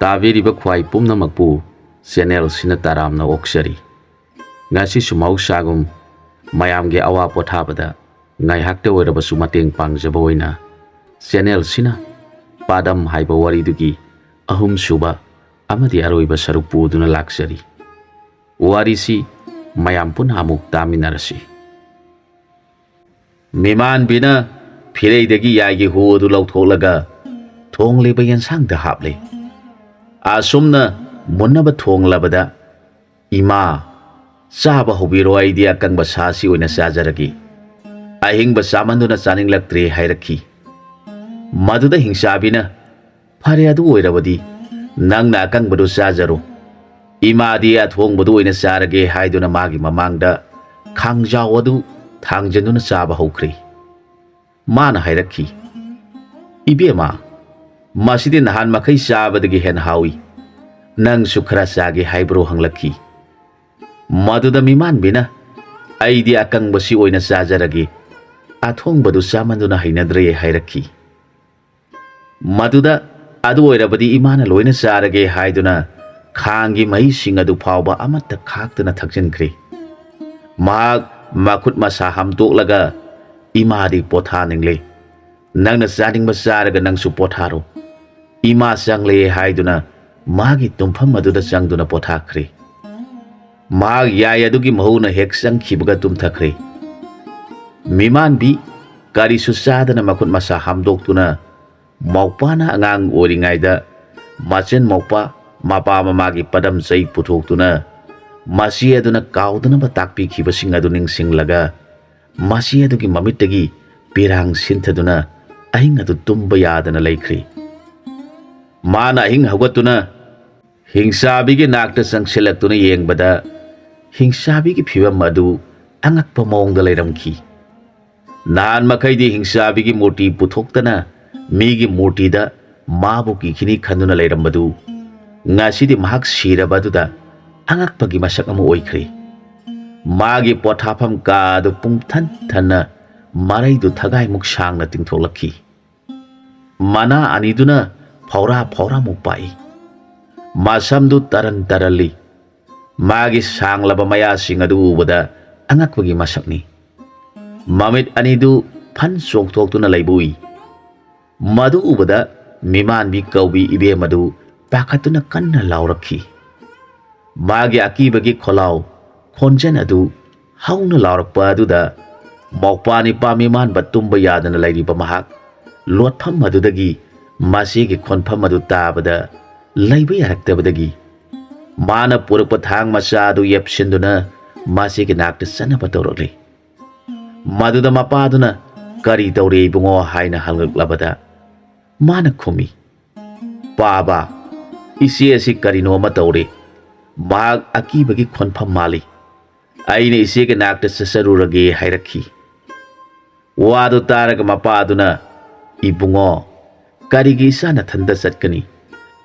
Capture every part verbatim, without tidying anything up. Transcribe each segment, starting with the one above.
ꯇꯥꯕꯤꯔꯤꯕ ꯈ꯭ꯋꯥꯏ ꯄꯨꯝꯅꯃꯛꯄꯨ ꯆꯦꯅꯦꯜꯁꯤꯅ ꯇꯔꯥꯝꯅ ꯑꯣꯛꯆꯔꯤ꯫ ꯉꯁꯤꯁꯨ ꯃꯍꯧꯁꯥꯒꯨꯝ ꯃꯌꯥꯝꯒꯤ ꯑꯋꯥ ꯄꯣꯊꯥꯕꯗ ꯉꯥꯏꯍꯥꯛꯇ ꯑꯣꯏꯔꯕꯁꯨ ꯃꯇꯦꯡ ꯄꯥꯡꯖꯕ ꯑꯣꯏꯅ ꯆꯦꯅꯦꯜꯁꯤꯅ ꯄꯥꯗꯝ ꯍꯥꯏꯕ ꯋꯥꯔꯤꯗꯨꯒꯤ ꯑꯍꯨꯝꯁꯨꯕ ꯑꯃꯗꯤ ꯑꯔꯣꯏꯕ ꯁꯔꯨꯛ ꯄꯨꯗꯨꯅ ꯂꯥꯛꯆꯔꯤ꯫ ꯋꯥꯔꯤꯁꯤ ꯃꯌꯥꯝ ꯄꯨꯟꯅ ꯑꯃꯨꯛ ꯇꯥꯃꯤꯟꯅꯔꯁꯤ꯫ ꯃꯤꯃꯥꯟꯕꯤꯅ ꯐꯤꯔꯩꯗꯒꯤ ꯌꯥꯏꯒꯤ ꯍꯨ ꯑꯗꯨ ꯂꯧꯊꯣꯛꯂꯒ ꯊꯣꯡꯂꯤꯕ ꯌꯦꯟꯁꯥꯡꯗ ꯍꯥꯞꯂꯦ꯫ ꯑꯁꯨꯝꯅ ꯃꯨꯟꯅꯕ ꯊꯣꯡꯂꯕꯗ, "ꯏꯃꯥ, ꯆꯥꯕ ꯍꯧꯕꯤꯔꯣ, ꯑꯩꯗꯤ ꯑꯀꯪꯕ ꯁꯥꯁꯤ ꯑꯣꯏꯅ ꯆꯥꯖꯔꯒꯦ꯫ ꯑꯍꯤꯡꯕ ꯆꯥꯃꯟꯗꯨꯅ ꯆꯥꯅꯤꯡꯂꯛꯇ꯭ꯔꯦ" ꯍꯥꯏꯔꯛꯈꯤ꯫ ꯃꯗꯨꯗ ꯍꯤꯡꯆꯥꯕꯤꯅ, "ꯐꯔꯦ, ꯑꯗꯨ ꯑꯣꯏꯔꯕꯗꯤ ꯅꯪꯅ ꯑꯀꯪꯕꯗꯨ ꯆꯥꯖꯔꯣ꯫ ꯏꯃꯥꯗꯤ ꯑꯊꯣꯡꯕꯗꯨ ꯑꯣꯏꯅ ꯆꯥꯔꯒꯦ" ꯍꯥꯏꯗꯨꯅ ꯃꯥꯒꯤ ꯃꯃꯥꯡꯗ ꯈꯥꯡꯖꯥꯎ ꯑꯗꯨ ꯊꯥꯡꯖꯤꯟꯗꯨꯅ ꯆꯥꯕ ꯍꯧꯈ꯭ꯔꯦ꯫ ꯃꯥꯅ ꯍꯥꯏꯔꯛꯈꯤ, "ꯏꯕꯦꯝꯃ, ꯃꯁꯤꯗꯤ ꯅꯍꯥꯟ ꯃꯈꯩ ꯆꯥꯕꯗꯒꯤ ꯍꯦꯟꯅ ꯍꯥꯎꯏ꯫ ꯅꯪꯁꯨ ꯈꯔ ꯆꯥꯒꯦ ꯍꯥꯏꯕ꯭ꯔꯣ?" ꯍꯪꯂꯛꯈꯤ꯫ ꯃꯗꯨꯗ ꯃꯤꯃꯥꯟꯕꯤꯅ, "ꯑꯩꯗꯤ ꯑꯀꯪꯕꯁꯤ ꯑꯣꯏꯅ ꯆꯥꯖꯔꯒꯦ꯫ ꯑꯊꯣꯡꯕꯗꯨ ꯆꯥꯃꯟꯗꯨꯅ ꯍꯩꯅꯗ꯭ꯔꯦ" ꯍꯥꯏꯔꯛꯈꯤ꯫ ꯃꯗꯨꯗ, "ꯑꯗꯨ ꯑꯣꯏꯔꯕꯗꯤ ꯏꯃꯥꯅ ꯂꯣꯏꯅ ꯆꯥꯔꯒꯦ" ꯍꯥꯏꯗꯨꯅ ꯈꯥꯡꯒꯤ ꯃꯍꯤꯁꯤꯡ ꯑꯗꯨ ꯐꯥꯎꯕ ꯑꯃꯠꯇ ꯈꯥꯛꯇꯅ ꯊꯛꯆꯤꯟꯈ꯭ꯔꯦ꯫ ꯃꯍꯥꯛ ꯃꯈꯨꯠ ꯃꯁꯥ ꯍꯥꯝꯗꯣꯛꯂꯒ, "ꯏꯃꯥꯗꯤ ꯄꯣꯊꯥꯅꯤꯡꯂꯦ꯫ ꯅꯪꯅ ꯆꯥꯅꯤꯡꯕ ꯆꯥꯔꯒ ꯅꯪꯁꯨ ꯄꯣꯊꯥꯔꯣ꯫ ꯏꯃꯥ ꯆꯪꯂꯦ" ꯍꯥꯏꯗꯨꯅ ꯃꯥꯒꯤ ꯇꯨꯝꯐꯝ ꯑꯗꯨꯗ ꯆꯪꯗꯨꯅ ꯄꯣꯊꯥꯈ꯭ꯔꯦ꯫ ꯃꯍꯥꯛ ꯌꯥꯏ ꯑꯗꯨꯒꯤ ꯃꯍꯨꯅ ꯍꯦꯛ ꯆꯪꯈꯤꯕꯒ ꯇꯨꯝꯊꯈ꯭ꯔꯦ꯫ ꯃꯤꯃꯥꯟꯕꯤ ꯀꯔꯤꯁꯨ ꯆꯥꯗꯅ ꯃꯈꯨꯠ ꯃꯁꯥ ꯍꯥꯝꯗꯣꯛꯇꯨꯅ, ꯃꯧꯄꯥꯅ ꯑꯉꯥꯡ ꯑꯣꯏꯔꯤꯉꯩꯗ ꯃꯆꯤꯟ ꯃꯧꯄꯥ ꯃꯄꯥ ꯃꯃꯥꯒꯤ ꯄꯗꯝ ꯆꯩ ꯄꯨꯊꯣꯛꯇꯨꯅ ꯃꯆꯦ ꯑꯗꯨꯅ ꯀꯥꯎꯗꯅꯕ ꯇꯥꯛꯄꯤꯈꯤꯕꯁꯤꯡ ꯑꯗꯨ ꯅꯤꯡꯁꯤꯡꯂꯒ, ꯃꯆꯦ ꯑꯗꯨꯒꯤ ꯃꯃꯤꯠꯇꯒꯤ ꯄꯤꯔꯥꯡ ꯁꯤꯟꯊꯗꯨꯅ ꯑꯍꯤꯡ ꯑꯗꯨ ꯇꯨꯝꯕ ꯌꯥꯗꯅ ꯂꯩꯈ꯭ꯔꯦ꯫ ꯃꯥꯅ ꯑꯍꯤꯡ ꯍꯧꯒꯠꯇꯨꯅ ꯍꯤꯡꯆꯥꯕꯤꯒꯤ ꯅꯥꯛꯇ ꯆꯪꯁꯤꯜꯂꯛꯇꯨꯅ ꯌꯦꯡꯕꯗ, ꯍꯤꯡꯆꯥꯕꯤꯒꯤ ꯐꯤꯕꯝ ꯑꯗꯨ ꯑꯉꯛꯄ ꯃꯑꯣꯡꯗ ꯂꯩꯔꯝꯈꯤ꯫ ꯅꯍꯥꯟ ꯃꯈꯩꯗꯤ ꯍꯤꯡꯆꯥꯕꯤꯒꯤ ꯃꯨꯔꯇꯤ ꯄꯨꯊꯣꯛꯇꯅ ꯃꯤꯒꯤ ꯃꯨꯔꯇꯤꯗ ꯃꯥꯕꯨ ꯀꯤꯈꯤꯅꯤ ꯈꯟꯗꯨꯅ ꯂꯩꯔꯝꯕꯗꯨ, ꯉꯁꯤꯗꯤ ꯃꯍꯥꯛ ꯁꯤꯔꯕ ꯑꯗꯨꯗ ꯑꯉꯛꯄꯒꯤ ꯃꯁꯛ ꯑꯃ ꯑꯣꯏꯈ꯭ꯔꯦ꯫ ꯃꯥꯒꯤ ꯄꯣꯊꯥꯐꯝ ꯀꯥ ꯑꯗꯨ ꯄꯨꯡꯊꯟ ꯊꯟꯅ ꯃꯔꯩꯗꯨ ꯊꯒꯥꯏꯃꯨꯛ ꯁꯥꯡꯅ ꯇꯤꯡꯊꯣꯛꯂꯛꯈꯤ꯫ ꯃꯅꯥ ꯑꯅꯤꯗꯨꯅ ꯐꯧꯔꯥ ꯐꯧꯔꯥꯃꯨꯛ ꯄꯥꯛꯏ꯫ ꯃꯁꯝꯗꯨ ꯇꯔꯟ ꯇꯔꯜꯂꯤ꯫ ꯃꯥꯒꯤ ꯁꯥꯡꯂꯕ ꯃꯌꯥꯁꯤꯡ ꯑꯗꯨ ꯎꯕꯗ ꯑꯉꯛꯄꯒꯤ ꯃꯁꯛꯅꯤ꯫ ꯃꯃꯤꯠ ꯑꯅꯤꯗꯨ ꯐꯟ ꯆꯣꯡꯊꯣꯛꯇꯨꯅ ꯂꯩꯕ ꯎꯏ꯫ ꯃꯗꯨ ꯎꯕꯗ ꯃꯤꯃꯥꯟꯕꯤ ꯀꯧꯕꯤ ꯏꯕꯦꯝ ꯑꯗꯨ ꯄꯥꯈꯠꯇꯨꯅ ꯀꯟꯅ ꯂꯥꯎꯔꯛꯈꯤ꯫ ꯃꯥꯒꯤ ꯑꯀꯤꯕꯒꯤ ꯈꯣꯜꯂꯥꯎ ꯈꯣꯟꯖꯦꯜ ꯑꯗꯨ ꯍꯧꯅ ꯂꯥꯎꯔꯛꯄ ꯑꯗꯨꯗ ꯃꯧꯄ꯭ꯋꯥ ꯅꯤꯄꯥ ꯃꯤꯃꯥꯟꯕ ꯇꯨꯝꯕ ꯌꯥꯗꯅ ꯂꯩꯔꯤꯕ ꯃꯍꯥꯛ ꯂꯣꯠꯐꯝ ꯑꯗꯨꯗꯒꯤ ꯃꯆꯦꯒꯤ ꯈꯣꯟꯐꯝ ꯑꯗꯨ ꯇꯥꯕꯗ ꯂꯩꯕ ꯌꯥꯔꯛꯇꯕꯗꯒꯤ ꯃꯥꯅ ꯄꯨꯔꯛꯄ ꯊꯥꯡ ꯃꯆꯥ ꯑꯗꯨ ꯌꯦꯞꯁꯤꯟꯗꯨꯅ ꯃꯆꯦꯒꯤ ꯅꯥꯛꯇ ꯆꯠꯅꯕ ꯇꯧꯔꯛꯂꯤ꯫ ꯃꯗꯨꯗ ꯃꯄꯥꯗꯨꯅ "ꯀꯔꯤ ꯇꯧꯔꯦ ꯏꯕꯨꯡꯉꯣ?" ꯍꯥꯏꯅ ꯍꯪꯂꯛꯂꯕꯗ ꯃꯥꯅ ꯈꯨꯝꯃꯤ, "ꯄꯥꯕ, ꯏꯆꯦ ꯑꯁꯤ ꯀꯔꯤꯅꯣ ꯑꯃ ꯇꯧꯔꯦ꯫ ꯃꯍꯥꯛ ꯑꯀꯤꯕꯒꯤ ꯈꯣꯟꯐꯝ ꯃꯥꯜꯂꯤ꯫ ꯑꯩꯅ ꯏꯆꯦꯒꯤ ꯅꯥꯛꯇ ꯆꯠꯆꯔꯨꯔꯒꯦ" ꯍꯥꯏꯔꯛꯈꯤ꯫ ꯋꯥꯗꯨ ꯇꯥꯔꯒ ꯃꯄꯥꯗꯨꯅ, "ꯏꯕꯨꯡꯉꯣ, ꯀꯔꯤꯒꯤ ꯏꯆꯥ ꯅꯊꯟꯗ ꯆꯠꯀꯅꯤ?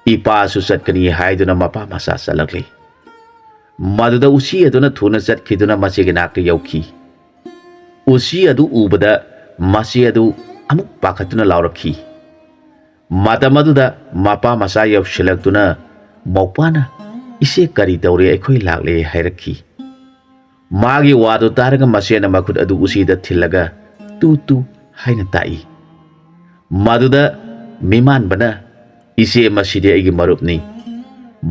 ꯏꯄꯥꯁꯨ ꯆꯠꯀꯅꯤ" ꯍꯥꯏꯗꯨꯅ ꯃꯄꯥ ꯃꯆꯥ ꯆꯠꯂꯛꯂꯤ꯫ ꯃꯗꯨꯗ ꯎꯆꯤ ꯑꯗꯨꯅ ꯊꯨꯅ ꯆꯠꯈꯤꯗꯨꯅ ꯃꯆꯦꯒꯤ ꯅꯥꯛꯇ ꯌꯧꯈꯤ꯫ ꯎꯆꯤ ꯑꯗꯨ ꯎꯕꯗ ꯃꯆꯦ ꯑꯗꯨ ꯑꯃꯨꯛ ꯄꯥꯈꯠꯇꯨꯅ ꯂꯥꯎꯔꯛꯈꯤ꯫ ꯃꯇꯝ ꯑꯗꯨꯗ ꯃꯄꯥ ꯃꯆꯥ ꯌꯧꯁꯤꯜꯂꯛꯇꯨꯅ ꯃꯧꯄꯥꯅ, "ꯏꯆꯦ ꯀꯔꯤ ꯇꯧꯔꯦ, ꯑꯩꯈꯣꯏ ꯂꯥꯛꯂꯦ" ꯍꯥꯏꯔꯛꯈꯤ꯫ ꯃꯥꯒꯤ ꯋꯥꯗꯨ ꯇꯥꯔꯒ ꯃꯆꯦꯅ ꯃꯈꯨꯠ ꯑꯗꯨ ꯎꯆꯤꯗ ꯊꯤꯜꯂꯒ "ꯇꯨ ꯇꯨ" ꯍꯥꯏꯅ ꯇꯥꯛꯏ꯫ ꯃꯗꯨꯗ ꯃꯤꯃꯥꯟꯕꯅ, "ꯏꯆꯦ, ꯃꯁꯤꯗꯤ ꯑꯩꯒꯤ ꯃꯔꯨꯞꯅꯤ꯫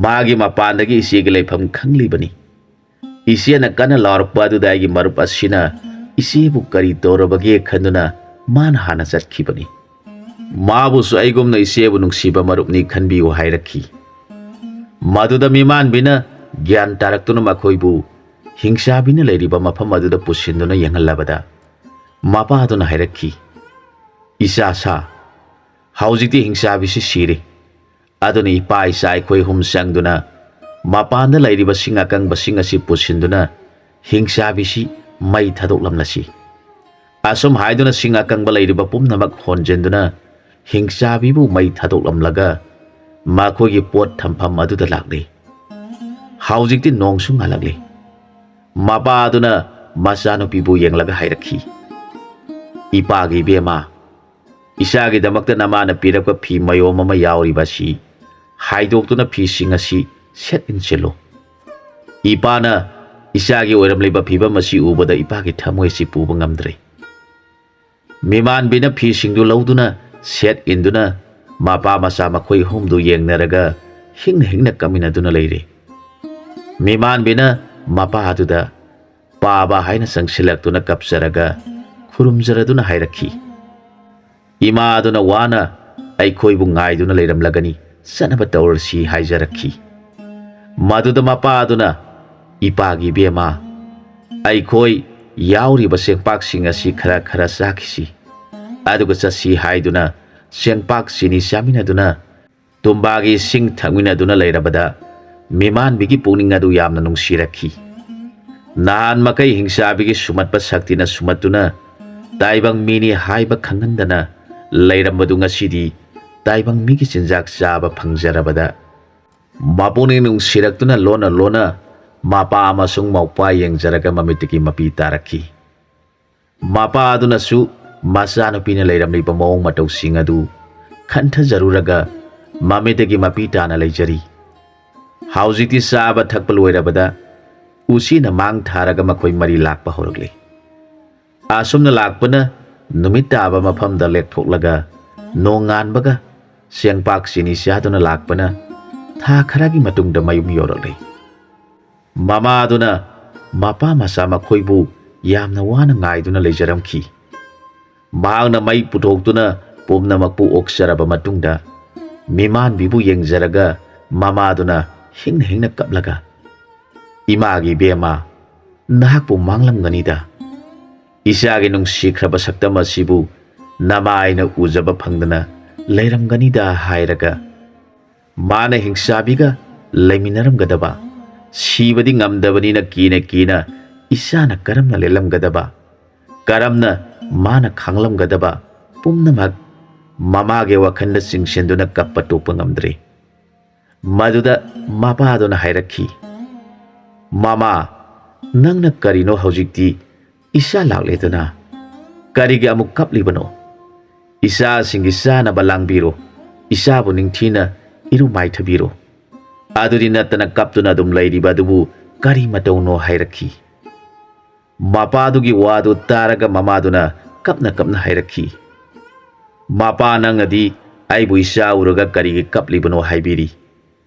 ꯃꯥꯒꯤ ꯃꯄꯥꯟꯗꯒꯤ ꯏꯆꯦꯒꯤ ꯂꯩꯐꯝ ꯈꯪꯂꯤꯕꯅꯤ꯫ ꯏꯆꯦꯅ ꯀꯟꯅ ꯂꯥꯎꯔꯛꯄ ꯑꯗꯨꯗ ꯑꯩꯒꯤ ꯃꯔꯨꯞ ꯑꯁꯤꯅ ꯏꯆꯦꯕꯨ ꯀꯔꯤ ꯇꯧꯔꯕꯒꯦ ꯈꯟꯗꯨꯅ ꯃꯥꯅ ꯍꯥꯟꯅ ꯆꯠꯈꯤꯕꯅꯤ꯫ ꯃꯥꯕꯨꯁꯨ ꯑꯩꯒꯨꯝꯅ ꯏꯆꯦꯕꯨ ꯅꯨꯡꯁꯤꯕ ꯃꯔꯨꯞꯅꯤ ꯈꯟꯕꯤꯌꯨ" ꯍꯥꯏꯔꯛꯈꯤ꯫ ꯃꯗꯨꯗ ꯃꯤꯃꯥꯟꯕꯤꯅ ꯒ꯭ꯌꯥꯟ ꯇꯥꯔꯛꯇꯨꯅ ꯃꯈꯣꯏꯕꯨ ꯍꯤꯡꯆꯥꯕꯤꯅ ꯂꯩꯔꯤꯕ ꯃꯐꯝ ꯑꯗꯨꯗ ꯄꯨꯁꯤꯟꯗꯨꯅ ꯌꯦꯡꯍꯜꯂꯕꯗ ꯃꯄꯥꯗꯨꯅ ꯍꯥꯏꯔꯛꯈꯤ, "ꯏꯆꯥ ꯁꯥ, ꯍꯧꯖꯤꯛꯇꯤ ꯍꯤꯡꯆꯥꯕꯤꯁꯤ ꯁꯤꯔꯦ꯫ ꯑꯗꯨꯅ ꯏꯄꯥ ꯏꯆꯥ ꯑꯩꯈꯣꯏ ꯑꯍꯨꯝ ꯆꯪꯗꯨꯅ ꯃꯄꯥꯟꯗ ꯂꯩꯔꯤꯕ ꯁꯤꯡ ꯑꯀꯪꯕꯁꯤꯡ ꯑꯁꯤ ꯄꯨꯁꯤꯟꯗꯨꯅ ꯍꯤꯡꯆꯥꯕꯤꯁꯤ ꯃꯩ ꯊꯥꯗꯣꯛꯂꯝꯂꯁꯤ꯫" ꯑꯁꯨꯝ ꯍꯥꯏꯗꯨꯅ ꯁꯤꯡ ꯑꯀꯪꯕ ꯂꯩꯔꯤꯕ ꯄꯨꯝꯅꯃꯛ ꯍꯣꯟꯖꯤꯟꯗꯨꯅ ꯍꯤꯡꯆꯥꯕꯤꯕꯨ ꯃꯩ ꯊꯥꯗꯣꯛꯂꯝꯂꯒ ꯃꯈꯣꯏꯒꯤ ꯄꯣꯠ ꯊꯝꯐꯝ ꯑꯗꯨꯗ ꯂꯥꯛꯂꯤ꯫ ꯍꯧꯖꯤꯛꯇꯤ ꯅꯣꯡꯁꯨ ꯉꯥꯜꯂꯛꯂꯤ꯫ ꯃꯄꯥꯗꯨꯅ ꯃꯆꯥꯅꯨꯄꯤꯕꯨ ꯌꯦꯡꯂꯒ ꯍꯥꯏꯔꯛꯈꯤ, "ꯏꯄꯥꯒꯤ ꯏꯕꯦꯝꯃ, ꯏꯆꯥꯒꯤꯗꯃꯛꯇ ꯅꯃꯥꯅ ꯄꯤꯔꯛꯄ ꯐꯤ ꯃꯌꯣꯝ ꯑꯃ ꯌꯥꯎꯔꯤꯕ ꯑꯁꯤ ꯍꯥꯏꯗꯣꯛꯇꯨꯅ ꯐꯤꯁꯤꯡ ꯑꯁꯤ ꯁꯦꯠ ꯏꯟꯁꯤꯜꯂꯨ꯫ ꯏꯄꯥꯅ ꯏꯆꯥꯒꯤ ꯑꯣꯏꯔꯝꯂꯤꯕ ꯐꯤꯕꯝ ꯑꯁꯤ ꯎꯕꯗ ꯏꯄꯥꯒꯤ ꯊꯃꯣꯏ ꯑꯁꯤ ꯄꯨꯕ ꯉꯝꯗ꯭ꯔꯦ꯫ ꯃꯤꯃꯥꯟꯕꯤꯅ ꯐꯤꯁꯤꯡꯗꯨ ꯂꯧꯗꯨꯅ ꯁꯦꯠ ꯏꯟꯗꯨꯅ ꯃꯄꯥ ꯃꯆꯥ ꯃꯈꯣꯏ ꯑꯍꯨꯝꯗꯨ ꯌꯦꯡꯅꯔꯒ ꯍꯤꯡꯅ ꯍꯤꯡꯅ ꯀꯞꯃꯤꯟꯅꯗꯨꯅ ꯂꯩꯔꯦ꯫ ꯃꯤꯃꯥꯟꯕꯤꯅ ꯃꯄꯥ ꯑꯗꯨꯗ ꯄꯥꯕ ꯍꯥꯏꯅ ꯆꯪꯁꯤꯜꯂꯛꯇꯨꯅ ꯀꯞꯆꯔꯒ ꯈꯨꯔꯨꯝꯖꯔꯗꯨꯅ ꯍꯥꯏꯔꯛꯈꯤ, "ꯏꯃꯥ ꯑꯗꯨꯅ ꯋꯥꯅ ꯑꯩꯈꯣꯏꯕꯨ ꯉꯥꯏꯗꯨꯅ ꯂꯩꯔꯝꯂꯒꯅꯤ, ꯆꯠꯅꯕ ꯇꯧꯔꯁꯤ" ꯍꯥꯏꯖꯔꯛꯈꯤ꯫ ꯃꯗꯨꯗ ꯃꯄꯥ ꯑꯗꯨꯅ, "ꯏꯄꯥꯒꯤ ꯏꯕꯦꯝꯃ, ꯑꯩꯈꯣꯏ ꯌꯥꯎꯔꯤꯕ ꯆꯦꯡꯄꯥꯛꯁꯤꯡ ꯑꯁꯤ ꯈꯔ ꯈꯔ ꯆꯥꯈꯤꯁꯤ, ꯑꯗꯨꯒ ꯆꯠꯁꯤ" ꯍꯥꯏꯗꯨꯅ ꯆꯦꯡꯄꯥꯛ ꯆꯤꯅꯤ ꯆꯥꯃꯤꯟꯅꯗꯨꯅ ꯇꯨꯝꯕꯥꯒꯤ ꯏꯁꯤꯡ ꯊꯛꯃꯤꯟꯅꯗꯨꯅ ꯂꯩꯔꯕꯗ ꯃꯤꯃꯥꯟꯕꯤꯒꯤ ꯄꯨꯛꯅꯤꯡ ꯑꯗꯨ ꯌꯥꯝꯅ ꯅꯨꯡꯁꯤꯔꯛꯈꯤ꯫ ꯅꯍꯥꯟ ꯃꯈꯩ ꯍꯤꯡꯆꯥꯕꯤꯒꯤ ꯁꯨꯃꯠꯄ ꯁꯛꯇꯤꯅ ꯁꯨꯃꯠꯇꯨꯅ ꯇꯥꯏꯕꯪ ꯃꯤꯅꯤ ꯍꯥꯏꯕ ꯈꯪꯍꯟꯗꯅ ꯂꯩꯔꯝꯕꯗꯨ ꯉꯁꯤꯗꯤ ꯇꯥꯏꯕꯪ ꯃꯤꯒꯤ ꯆꯤꯟꯖꯥꯛ ꯆꯥꯕ ꯐꯪꯖꯔꯕꯗ ꯃꯄꯨꯛꯅꯤꯡ ꯅꯨꯡꯁꯤꯔꯛꯇꯨꯅ ꯂꯣꯟꯅ ꯂꯣꯟꯅ ꯃꯄꯥ ꯑꯃꯁꯨꯡ ꯃꯧꯄ꯭ꯋꯥ ꯌꯦꯡꯖꯔꯒ ꯃꯃꯤꯠꯇꯒꯤ ꯃꯄꯤ ꯇꯥꯔꯛꯈꯤ꯫ ꯃꯄꯥ ꯑꯗꯨꯅꯁꯨ ꯃꯆꯥꯅꯨꯄꯤꯅ ꯂꯩꯔꯝꯂꯤꯕ ꯃꯑꯣꯡ ꯃꯇꯧꯁꯤꯡ ꯑꯗꯨ ꯈꯟꯊꯖꯔꯨꯔꯒ ꯃꯃꯤꯠꯇꯒꯤ ꯃꯄꯤ ꯇꯥꯅ ꯂꯩꯖꯔꯤ꯫ ꯍꯧꯖꯤꯛꯇꯤ ꯆꯥꯕ ꯊꯛꯄ ꯂꯣꯏꯔꯕꯗ ꯎꯆꯤꯅ ꯃꯥꯡ ꯊꯥꯔꯒ ꯃꯈꯣꯏ ꯃꯔꯤ ꯂꯥꯛꯄ ꯍꯧꯔꯛꯂꯤ꯫ ꯑꯁꯨꯝꯅ ꯂꯥꯛꯄꯅ ꯅꯨꯃꯤꯠ ꯇꯥꯕ ꯃꯐꯝꯗ ꯂꯦꯛꯊꯣꯛꯂꯒ ꯅꯣꯡꯉꯥꯟꯕꯒ ꯆꯦꯡꯄꯥꯛ ꯆꯤꯅꯤ ꯆꯥꯗꯨꯅ ꯂꯥꯛꯄꯅ ꯊꯥ ꯈꯔꯒꯤ ꯃꯇꯨꯡꯗ ꯃꯌꯨꯝ ꯌꯧꯔꯛꯂꯦ꯫ ꯃꯃꯥꯗꯨꯅ ꯃꯄꯥ ꯃꯆꯥ ꯃꯈꯣꯏꯕꯨ ꯌꯥꯝꯅ ꯋꯥꯅ ꯉꯥꯏꯗꯨꯅ ꯂꯩꯖꯔꯝꯈꯤ꯫ ꯃꯍꯥꯛꯅ ꯃꯩ ꯄꯨꯊꯣꯛꯇꯨꯅ ꯄꯨꯝꯅꯃꯛꯄꯨ ꯑꯣꯛꯆꯔꯕ ꯃꯇꯨꯡꯗ ꯃꯤꯃꯥꯟꯕꯤꯕꯨ ꯌꯦꯡꯖꯔꯒ ꯃꯃꯥꯗꯨꯅ ꯍꯤꯡꯅ ꯍꯤꯡꯅ ꯀꯞꯂꯒ, "ꯏꯃꯥꯒꯤ ꯏꯕꯦꯝꯃ, ꯅꯍꯥꯛꯄꯨ ꯃꯥꯡꯂꯝꯒꯅꯤꯗ꯫ ꯏꯆꯥꯒꯤ ꯅꯨꯡꯁꯤꯈ꯭ꯔꯕ ꯁꯛꯇꯝ ꯑꯁꯤꯕꯨ ꯅꯃꯥꯏꯅ ꯎꯖꯕ ꯐꯪꯗꯅ ꯂꯩꯔꯝꯒꯅꯤꯗ" ꯍꯥꯏꯔꯒ ꯃꯥꯅ ꯍꯤꯡꯆꯥꯕꯤꯒ ꯂꯩꯃꯤꯟꯅꯔꯝꯒꯗꯕ, ꯁꯤꯕꯗꯤ ꯉꯝꯗꯕꯅꯤꯅ ꯀꯤꯅ ꯀꯤꯅ ꯏꯆꯥꯅ ꯀꯔꯝꯅ ꯂꯦꯜꯂꯝꯒꯗꯕ, ꯀꯔꯝꯅ ꯃꯥꯅ ꯈꯥꯡꯂꯝꯒꯗꯕ ꯄꯨꯝꯅꯃꯛ ꯃꯃꯥꯒꯤ ꯋꯥꯈꯜꯗ ꯆꯤꯡꯁꯤꯟꯗꯨꯅ ꯀꯞꯄ ꯇꯣꯛꯄ ꯉꯝꯗ꯭ꯔꯦ꯫ ꯃꯗꯨꯗ ꯃꯄꯥꯗꯨꯅ ꯍꯥꯏꯔꯛꯈꯤ, "ꯃꯃꯥ, ꯅꯪꯅ ꯀꯔꯤꯅꯣ ꯍꯧꯖꯤꯛꯇꯤ ꯏꯆꯥ ꯂꯥꯛꯂꯦꯗꯅ? ꯀꯔꯤꯒꯤ ꯑꯃꯨꯛ ꯀꯞꯂꯤꯕꯅꯣ? ꯏꯆꯥꯁꯤꯡꯒꯤ ꯆꯥꯅꯕ ꯂꯥꯡꯕꯤꯔꯣ, ꯏꯆꯥꯕꯨ ꯅꯤꯡꯊꯤꯅ ꯏꯔꯨ ꯃꯥꯏꯊꯕꯤꯔꯣ꯫ ꯑꯗꯨꯗꯤ ꯅꯠꯇꯅ ꯀꯞꯇꯨꯅ ꯑꯗꯨꯝ ꯂꯩꯔꯤꯕ ꯑꯗꯨꯕꯨ ꯀꯔꯤ ꯃꯇꯧꯅꯣ?" ꯍꯥꯏꯔꯛꯈꯤ꯫ ꯃꯄꯥꯗꯨꯒꯤ ꯋꯥꯗꯨ ꯇꯥꯔꯒ ꯃꯃꯥꯗꯨꯅ ꯀꯞꯅ ꯀꯞꯅ ꯍꯥꯏꯔꯛꯈꯤ, "ꯃꯄꯥ, ꯅꯪꯅꯗꯤ ꯑꯩꯕꯨ ꯏꯆꯥ ꯎꯔꯒ ꯀꯔꯤꯒꯤ ꯀꯞꯂꯤꯕꯅꯣ ꯍꯥꯏꯕꯤꯔꯤ꯫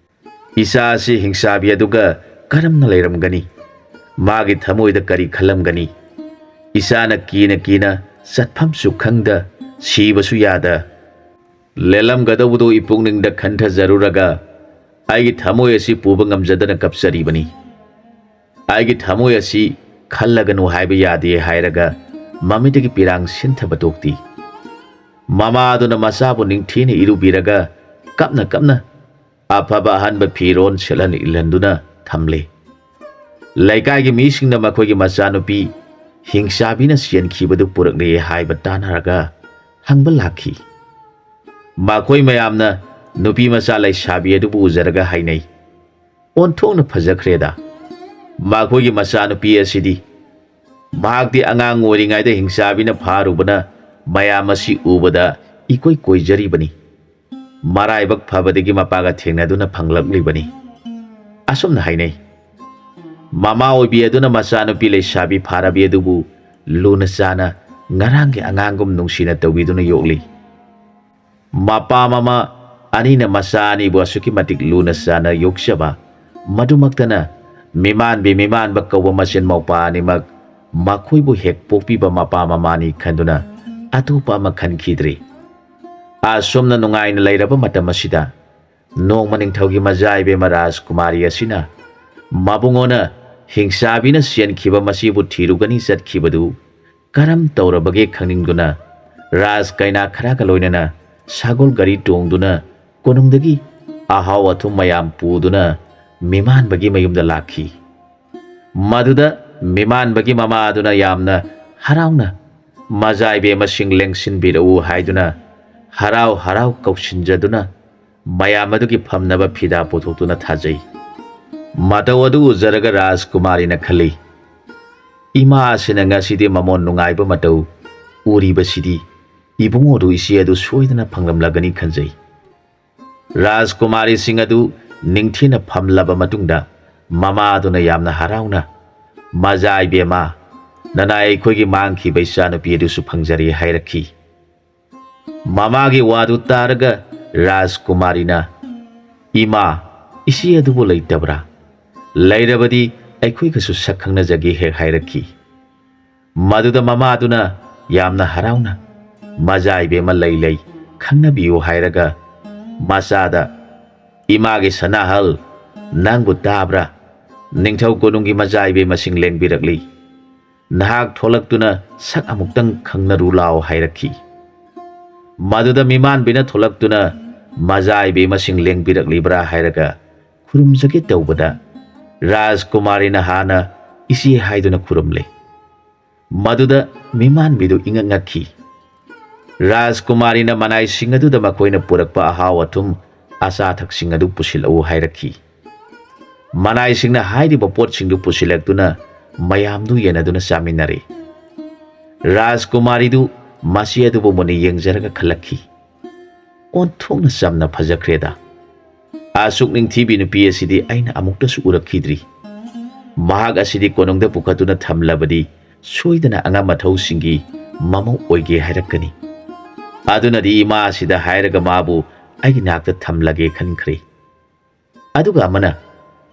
ꯏꯆꯥ ꯑꯁꯤ ꯍꯤꯡꯆꯥꯕꯤ ꯑꯗꯨꯒ ꯀꯔꯝꯅ ꯂꯩꯔꯝꯒꯅꯤ? ꯃꯥꯒꯤ ꯊꯃꯣꯏꯗ ꯀꯔꯤ ꯈꯜꯂꯝꯒꯅꯤ? ꯏꯆꯥꯅ ꯀꯤꯅ ꯀꯤꯅ ꯆꯠꯐꯝꯁꯨ ꯈꯪꯗ, ꯁꯤꯕꯁꯨ ꯌꯥꯗ ꯂꯦꯜꯂꯝꯒꯗꯧꯕꯗꯨ ꯏꯄꯨꯛꯅꯤꯡꯗ ꯈꯟꯊꯖꯔꯨꯔꯒ ꯑꯩꯒꯤ ꯊꯃꯣꯏ ꯑꯁꯤ ꯄꯨꯕ ꯉꯝꯖꯗꯅ ꯀꯞꯆꯔꯤꯕꯅꯤ꯫ ꯑꯩꯒꯤ ꯊꯃꯣꯏ ꯑꯁꯤ ꯈꯜꯂꯒꯅꯨ ꯍꯥꯏꯕ ꯌꯥꯗꯦ" ꯍꯥꯏꯔꯒ ꯃꯃꯤꯠꯇꯒꯤ ꯄꯤꯔꯥꯡ ꯁꯤꯟꯊꯕ ꯇꯣꯛꯇꯦ꯫ ꯃꯃꯥꯗꯨꯅ ꯃꯆꯥꯕꯨ ꯅꯤꯡꯊꯤꯅ ꯏꯔꯨꯕꯤꯔꯒ ꯀꯞꯅ ꯀꯞꯅ ꯑꯐꯕ ꯑꯍꯟꯕ ꯐꯤꯔꯣꯜ ꯁꯦꯠꯍꯟ ꯏꯜꯍꯟꯗꯨꯅ ꯊꯝꯂꯦ꯫ ꯂꯩꯀꯥꯏꯒꯤ ꯃꯤꯁꯤꯡꯅ ꯃꯈꯣꯏꯒꯤ ꯃꯆꯥꯅꯨꯄꯤ ꯍꯤꯡꯆꯥꯕꯤꯅ ꯆꯦꯟꯈꯤꯕꯗꯨ ꯄꯨꯔꯛꯂꯦ ꯍꯥꯏꯕ ꯇꯥꯟꯅꯔꯒ ꯍꯪꯕ ꯂꯥꯛꯈꯤ꯫ ꯃꯈꯣꯏ ꯃꯌꯥꯝꯅ ꯅꯨꯄꯤ ꯃꯆꯥ ꯂꯩꯁꯥꯕꯤ ꯑꯗꯨꯕꯨ ꯎꯖꯔꯒ ꯍꯥꯏꯅꯩ, "ꯑꯣꯟꯊꯣꯛꯅ ꯐꯖꯈ꯭ꯔꯦꯗ꯫ ꯃꯈꯣꯏꯒꯤ ꯃꯆꯥꯅꯨꯄꯤ ꯑꯁꯤꯗꯤ꯫ ꯃꯍꯥꯛꯇꯤ ꯑꯉꯥꯡ ꯑꯣꯏꯔꯤꯉꯩꯗ ꯍꯤꯡꯆꯥꯕꯤꯅ ꯐꯥꯔꯨꯕꯅ ꯃꯌꯥꯝ ꯑꯁꯤ ꯎꯕꯗ ꯏꯀꯣꯏ ꯀꯣꯏꯖꯔꯤꯕꯅꯤ꯫ ꯃꯔꯥꯏꯕꯛ ꯐꯕꯗꯒꯤ ꯃꯄꯥꯒ ꯊꯦꯡꯅꯗꯨꯅ ꯐꯪꯂꯛꯂꯤꯕꯅꯤ" ꯑꯁꯨꯝꯅ ꯍꯥꯏꯅꯩ꯫ ꯃꯃꯥ ꯑꯣꯏꯕꯤ ꯑꯗꯨꯅ ꯃꯆꯥꯅꯨꯄꯤ ꯂꯩꯁꯥꯕꯤ ꯐꯥꯔꯕꯤ ꯑꯗꯨꯕꯨ ꯂꯨꯅ ꯆꯥꯅ ꯉꯔꯥꯡꯒꯤ ꯑꯉꯥꯡꯒꯨꯝ ꯅꯨꯡꯁꯤꯅ ꯇꯧꯕꯤꯗꯨꯅ ꯌꯣꯛꯂꯤ꯫ ꯃꯄꯥ ꯃꯃꯥ ꯑꯅꯤꯅ ꯃꯆꯥ ꯑꯅꯤꯕꯨ ꯑꯁꯨꯛꯀꯤ ꯃꯇꯤꯛ ꯂꯨꯅ ꯆꯥꯅ ꯌꯣꯛꯆꯕ, ꯃꯗꯨꯃꯛꯇꯅ ꯃꯤꯃꯥꯟꯕꯤ ꯃꯤꯃꯥꯟꯕ ꯀꯧꯕ ꯃꯆꯤꯟ ꯃꯧꯄꯥ ꯑꯅꯤꯃꯛ ꯃꯈꯣꯏꯕꯨ ꯍꯦꯛ ꯄꯣꯛꯄꯤꯕ ꯃꯄꯥ ꯃꯃꯥꯅꯤ ꯈꯟꯗꯨꯅ ꯑꯇꯣꯞꯄ ꯑꯃ ꯈꯟꯈꯤꯗ꯭ꯔꯤ꯫ ꯑꯁꯨꯝꯅ ꯅꯨꯡꯉꯥꯏꯅ ꯂꯩꯔꯕ ꯃꯇꯝ ꯑꯁꯤꯗ, ꯅꯣꯡꯃ ꯅꯤꯡꯊꯧꯒꯤ ꯃꯆꯥ ꯏꯕꯦꯝꯃ ꯔꯥꯖꯀꯨꯃꯥꯔꯤ ꯑꯁꯤꯅ ꯃꯕꯨꯡꯉꯣꯅ ꯍꯤꯡꯆꯥꯕꯤꯅ ꯆꯦꯟꯈꯤꯕ ꯃꯁꯤꯕꯨ ꯊꯤꯔꯨꯒꯅꯤ ꯆꯠꯈꯤꯕꯗꯨ ꯀꯔꯝ ꯇꯧꯔꯕꯒꯦ ꯈꯪꯅꯤꯡꯗꯨꯅ ꯔꯥꯖ ꯀꯩꯅꯥ ꯈꯔꯒ ꯂꯣꯏꯅꯅ ꯁꯒꯣꯜ ꯒꯥꯔꯤ ꯇꯣꯡꯗꯨꯅ ꯀꯣꯅꯨꯡꯗꯒꯤ ꯑꯍꯥꯎ ꯑꯊꯨꯝ ꯃꯌꯥꯝ ꯄꯨꯗꯨꯅ ꯃꯤꯃꯥꯟꯕꯒꯤ ꯃꯌꯨꯝꯗ ꯂꯥꯛꯈꯤ꯫ ꯃꯗꯨꯗ ꯃꯤꯃꯥꯟꯕꯒꯤ ꯃꯃꯥ ꯑꯗꯨꯅ ꯌꯥꯝꯅ ꯍꯔꯥꯎꯅ ꯃꯆꯥ ꯏꯕꯦꯝꯃꯁꯤꯡ ꯂꯦꯡꯁꯤꯟꯕꯤꯔꯛꯎ ꯍꯥꯏꯗꯨꯅ ꯍꯔꯥꯎ ꯍꯔꯥꯎ ꯀꯧꯁꯤꯟꯖꯗꯨꯅ ꯃꯌꯥꯝ ꯑꯗꯨꯒꯤ ꯐꯝꯅꯕ ꯐꯤꯗꯥ ꯄꯨꯊꯣꯛꯇꯨꯅ ꯊꯥꯖꯩ꯫ ꯃꯇꯧ ꯑꯗꯨ ꯎꯖꯔꯒ ꯔꯥꯖꯀꯨꯃꯥꯔꯤꯅ ꯈꯜꯂꯤ, "ꯏꯃꯥ ꯑꯁꯤꯅ ꯉꯁꯤꯗꯤ ꯃꯃꯣꯟ ꯅꯨꯡꯉꯥꯏꯕ ꯃꯇꯧ ꯎꯔꯤꯕꯁꯤꯗꯤ ꯏꯕꯨꯡꯉꯣꯗꯨ ꯏꯆꯦ ꯑꯗꯨ ꯁꯣꯏꯗꯅ ꯐꯪꯂꯝꯂꯒꯅꯤ" ꯈꯟꯖꯩ꯫ ꯔꯥꯖꯀꯨꯃꯥꯔꯤꯁꯤꯡ ꯑꯗꯨ ꯅꯤꯡꯊꯤꯅ ꯐꯝꯂꯕ ꯃꯇꯨꯡꯗ, ꯃꯃꯥꯗꯨꯅ ꯌꯥꯝꯅ ꯍꯔꯥꯎꯅ, "ꯃꯖꯥ ꯏꯕꯦꯝꯃ, ꯅꯅꯥꯏ ꯑꯩꯈꯣꯏꯒꯤ ꯃꯥꯡꯈꯤꯕ ꯏꯆꯥꯅꯨꯄꯤ ꯑꯗꯨꯁꯨ ꯐꯪꯖꯔꯦ" ꯍꯥꯏꯔꯛꯈꯤ꯫ ꯃꯃꯥꯒꯤ ꯋꯥꯗꯨ ꯇꯥꯔꯒ ꯔꯥꯖꯀꯨꯃꯥꯔꯤꯅ, "ꯏꯃꯥ, ꯏꯆꯦ ꯑꯗꯨꯕꯨ ꯂꯩꯇꯕ꯭ꯔꯥ? ꯂꯩꯔꯕꯗꯤ ꯑꯩꯈꯣꯏꯒꯁꯨ ꯁꯛ ꯈꯪꯅꯖꯒꯦ" ꯍꯦꯛ ꯍꯥꯏꯔꯛꯈꯤ꯫ ꯃꯗꯨꯗ ꯃꯃꯥꯗꯨꯅ ꯌꯥꯝꯅ ꯍꯔꯥꯎꯅ, "ꯃꯖꯥ ꯏꯕꯦꯝꯃ ꯂꯩ ꯂꯩ, ꯈꯪꯅꯕꯤꯌꯨ" ꯍꯥꯏꯔꯒ, ꯃꯆꯥꯗ, "ꯏꯃꯥꯒꯤ ꯁꯅꯥꯍꯜ, ꯅꯪꯕꯨ ꯇꯥꯕ꯭ꯔꯥ? ꯅꯤꯡꯊꯧ ꯀꯣꯅꯨꯡꯒꯤ ꯃꯖꯥ ꯏꯕꯦꯝꯃꯁꯤꯡ ꯂꯦꯡꯕꯤꯔꯛꯂꯤ꯫ ꯅꯍꯥꯛ ꯊꯣꯛꯂꯛꯇꯨꯅ ꯁꯛ ꯑꯃꯨꯛꯇꯪ ꯈꯪꯅꯔꯨ ꯂꯥꯎ" ꯍꯥꯏꯔꯛꯈꯤ꯫ ꯃꯗꯨꯗ ꯃꯤꯃꯥꯟꯕꯤꯅ ꯊꯣꯛꯂꯛꯇꯨꯅ ꯃꯖꯥ ꯏꯕꯦꯝꯃꯁꯤꯡ ꯂꯦꯡꯕꯤꯔꯛꯂꯤꯕ꯭ꯔꯥ ꯍꯥꯏꯔꯒ ꯈꯨꯔꯨꯝꯖꯒꯦ ꯇꯧꯕꯗ, ꯔꯥꯖꯀꯨꯃꯥꯔꯤꯅ ꯍꯥꯟꯅ "ꯏꯆꯦ" ꯍꯥꯏꯗꯨꯅ ꯈꯨꯔꯨꯝꯂꯦ꯫ ꯃꯗꯨꯗ ꯃꯤꯃꯥꯟꯕꯤꯗꯨ ꯏꯉꯛ ꯉꯛꯈꯤ꯫ ꯔꯥꯖꯀꯨꯃꯥꯔꯤꯅ ꯃꯅꯥꯏꯁꯤꯡ ꯑꯗꯨꯗ ꯃꯈꯣꯏꯅ ꯄꯨꯔꯛꯄ ꯑꯍꯥꯎ ꯑꯊꯨꯝ, ꯑꯆꯥ ꯑꯊꯛꯁꯤꯡ ꯑꯗꯨ ꯄꯨꯁꯤꯜꯂꯛꯎ ꯍꯥꯏꯔꯛꯈꯤ꯫ ꯃꯅꯥꯏꯁꯤꯡꯅ ꯍꯥꯏꯔꯤꯕ ꯄꯣꯠꯁꯤꯡꯗꯨ ꯄꯨꯁꯤꯜꯂꯛꯇꯨꯅ ꯃꯌꯥꯝꯗꯨ ꯌꯦꯟꯅꯗꯨꯅ ꯆꯥꯃꯤꯟꯅꯔꯦ꯫ ꯔꯥꯖꯀꯨꯃꯥꯔꯤꯗꯨ ꯃꯆꯦ ꯑꯗꯨꯕꯨ ꯃꯨꯟꯅ ꯌꯦꯡꯖꯔꯒ ꯈꯜꯂꯛꯈꯤ, "ꯑꯣꯟꯊꯣꯛꯅ ꯆꯝꯅ ꯐꯖꯈ꯭ꯔꯦꯗ꯫ ꯑꯁꯨꯛ ꯅꯤꯡꯊꯤꯕꯤ ꯅꯨꯄꯤ ꯑꯁꯤꯗꯤ ꯑꯩꯅ ꯑꯃꯨꯛꯇꯁꯨ ꯎꯔꯛꯈꯤꯗ꯭ꯔꯤ꯫ ꯃꯍꯥꯛ ꯑꯁꯤꯗꯤ ꯀꯣꯅꯨꯡꯗ ꯄꯨꯈꯠꯇꯨꯅ ꯊꯝꯂꯕꯗꯤ ꯁꯣꯏꯗꯅ ꯑꯉꯝ ꯑꯊꯧꯁꯤꯡꯒꯤ ꯃꯃꯧ ꯑꯣꯏꯒꯦ ꯍꯥꯏꯔꯛꯀꯅꯤ꯫ ꯑꯗꯨꯅꯗꯤ ꯏꯃꯥ ꯑꯁꯤꯗ ꯍꯥꯏꯔꯒ ꯃꯥꯕꯨ ꯑꯩꯒꯤ ꯅꯥꯛꯇ ꯊꯝꯂꯒꯦ ꯈꯟꯈ꯭ꯔꯦ"꯫ ꯑꯗꯨꯒ ꯑꯃꯅ,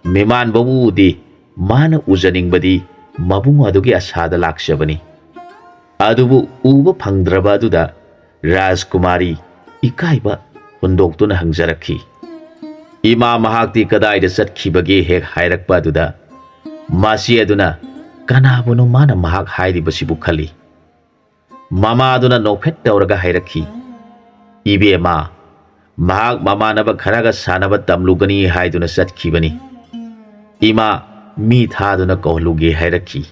"ꯃꯤꯃꯥꯟꯕꯕꯨ ꯎꯗꯦ, ꯃꯥꯅ ꯎꯖꯅꯤꯡꯕꯗꯤ ꯃꯕꯨꯡ ꯑꯗꯨꯒꯤ ꯑꯁꯥꯗ ꯂꯥꯛꯆꯕꯅꯤ"꯫ ꯑꯗꯨꯕꯨ ꯎꯕ ꯐꯪꯗ꯭ꯔꯕ ꯑꯗꯨꯗ ꯔꯥꯖꯀꯨꯃꯥꯔꯤ ꯏꯀꯥꯏꯕ ꯍꯨꯟꯗꯣꯛꯇꯨꯅ ꯍꯪꯖꯔꯛꯈꯤ, "ꯏꯃꯥ ꯃꯍꯥꯛꯇꯤ ꯀꯗꯥꯏꯗ ꯆꯠꯈꯤꯕꯒꯦ?" ꯍꯦꯛ ꯍꯥꯏꯔꯛꯄ ꯑꯗꯨꯗ ꯃꯆꯦ ꯑꯗꯨꯅ, "ꯀꯅꯥꯕꯨꯅꯣ ꯃꯥꯅ ꯃꯍꯥꯛ ꯍꯥꯏꯔꯤꯕꯁꯤꯕꯨ?" ꯈꯜꯂꯤ꯫ ꯃꯃꯥꯗꯨꯅ ꯅꯣꯛꯐꯦꯠ ꯇꯧꯔꯒ ꯍꯥꯏꯔꯛꯈꯤ, "ꯏꯕꯦꯝꯃ, ꯃꯍꯥꯛ ꯃꯃꯥꯟꯅꯕ ꯈꯔꯒ ꯁꯥꯟꯅꯕ ꯇꯝꯂꯨꯒꯅꯤ ꯍꯥꯏꯗꯨꯅ ꯆꯠꯈꯤꯕꯅꯤ꯫ ꯏꯃꯥ, ꯃꯤ ꯊꯥꯗꯨꯅ ꯀꯧꯍꯜꯂꯨꯒꯦ" ꯍꯥꯏꯔꯛꯈꯤ꯫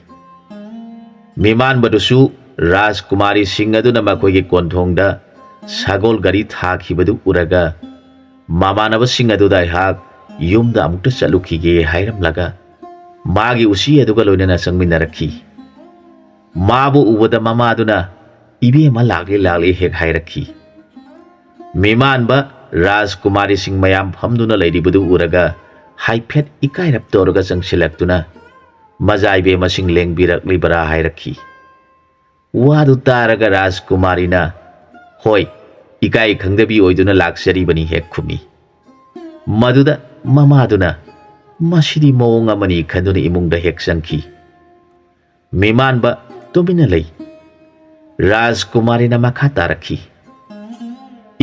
ꯃꯤꯃꯥꯟꯕꯗꯨꯁꯨ ꯔꯥꯖꯀꯨꯃꯥꯔꯤꯁꯤꯡ ꯑꯗꯨꯅ ꯃꯈꯣꯏꯒꯤ ꯀꯣꯟꯊꯣꯡꯗ ꯁꯒꯣꯜ ꯒꯥꯔꯤ ꯊꯥꯈꯤꯕꯗꯨ ꯎꯔꯒ, ꯃꯃꯥꯟꯅꯕꯁꯤꯡ ꯑꯗꯨꯗ ꯑꯩꯍꯥꯛ ꯌꯨꯝꯗ ꯑꯃꯨꯛꯇ ꯆꯠꯂꯨꯈꯤꯒꯦ ꯍꯥꯏꯔꯝꯂꯒ, ꯃꯥꯒꯤ ꯎꯆꯤ ꯑꯗꯨꯒ ꯂꯣꯏꯅꯅ ꯆꯪꯃꯤꯟꯅꯔꯛꯈꯤ꯫ ꯃꯥꯕꯨ ꯎꯕꯗ ꯃꯃꯥꯗꯨꯅ, "ꯏꯕꯦꯝꯃ ꯂꯥꯛꯂꯦ, ꯂꯥꯛꯂꯦ" ꯍꯦꯛ ꯍꯥꯏꯔꯛꯈꯤ꯫ ꯃꯤꯃꯥꯟꯕ ꯔꯥꯖꯀꯨꯃꯥꯔꯤꯁꯤꯡ ꯃꯌꯥꯝ ꯐꯝꯗꯨꯅ ꯂꯩꯔꯤꯕꯗꯨ ꯎꯔꯒ ꯍꯥꯏꯐꯦꯠ ꯏꯀꯥꯏꯔꯞ ꯇꯧꯔꯒ ꯆꯪꯁꯤꯜꯂꯛꯇꯨꯅ, "ꯃꯖꯥ ꯏꯕꯦꯝꯃꯁꯤꯡ ꯂꯦꯡꯕꯤꯔꯛꯂꯤꯕꯔꯥ?" ꯍꯥꯏꯔꯛꯈꯤ꯫ ꯋꯥꯗꯨ ꯇꯥꯔꯒ ꯔꯥꯖꯀꯨꯃꯥꯔꯤꯅ, "ꯍꯣꯏ, ꯏꯀꯥꯏ ꯈꯪꯗꯕꯤ ꯑꯣꯏꯗꯨꯅ ꯂꯥꯛꯆꯔꯤꯕꯅꯤ" ꯍꯦꯛ ꯈꯨꯝꯃꯤ꯫ ꯃꯗꯨꯗ ꯃꯃꯥꯗꯨꯅ, "ꯃꯁꯤꯗꯤ ꯃꯑꯣꯡ ꯑꯃꯅꯤ" ꯈꯟꯗꯨꯅ ꯏꯃꯨꯡꯗ ꯍꯦꯛ ꯆꯪꯈꯤ꯫ ꯃꯤꯃꯥꯟꯕ ꯇꯨꯃꯤꯟꯅ ꯂꯩ꯫ ꯔꯥꯖꯀꯨꯃꯥꯔꯤꯅ ꯃꯈꯥ ꯇꯥꯔꯛꯈꯤ,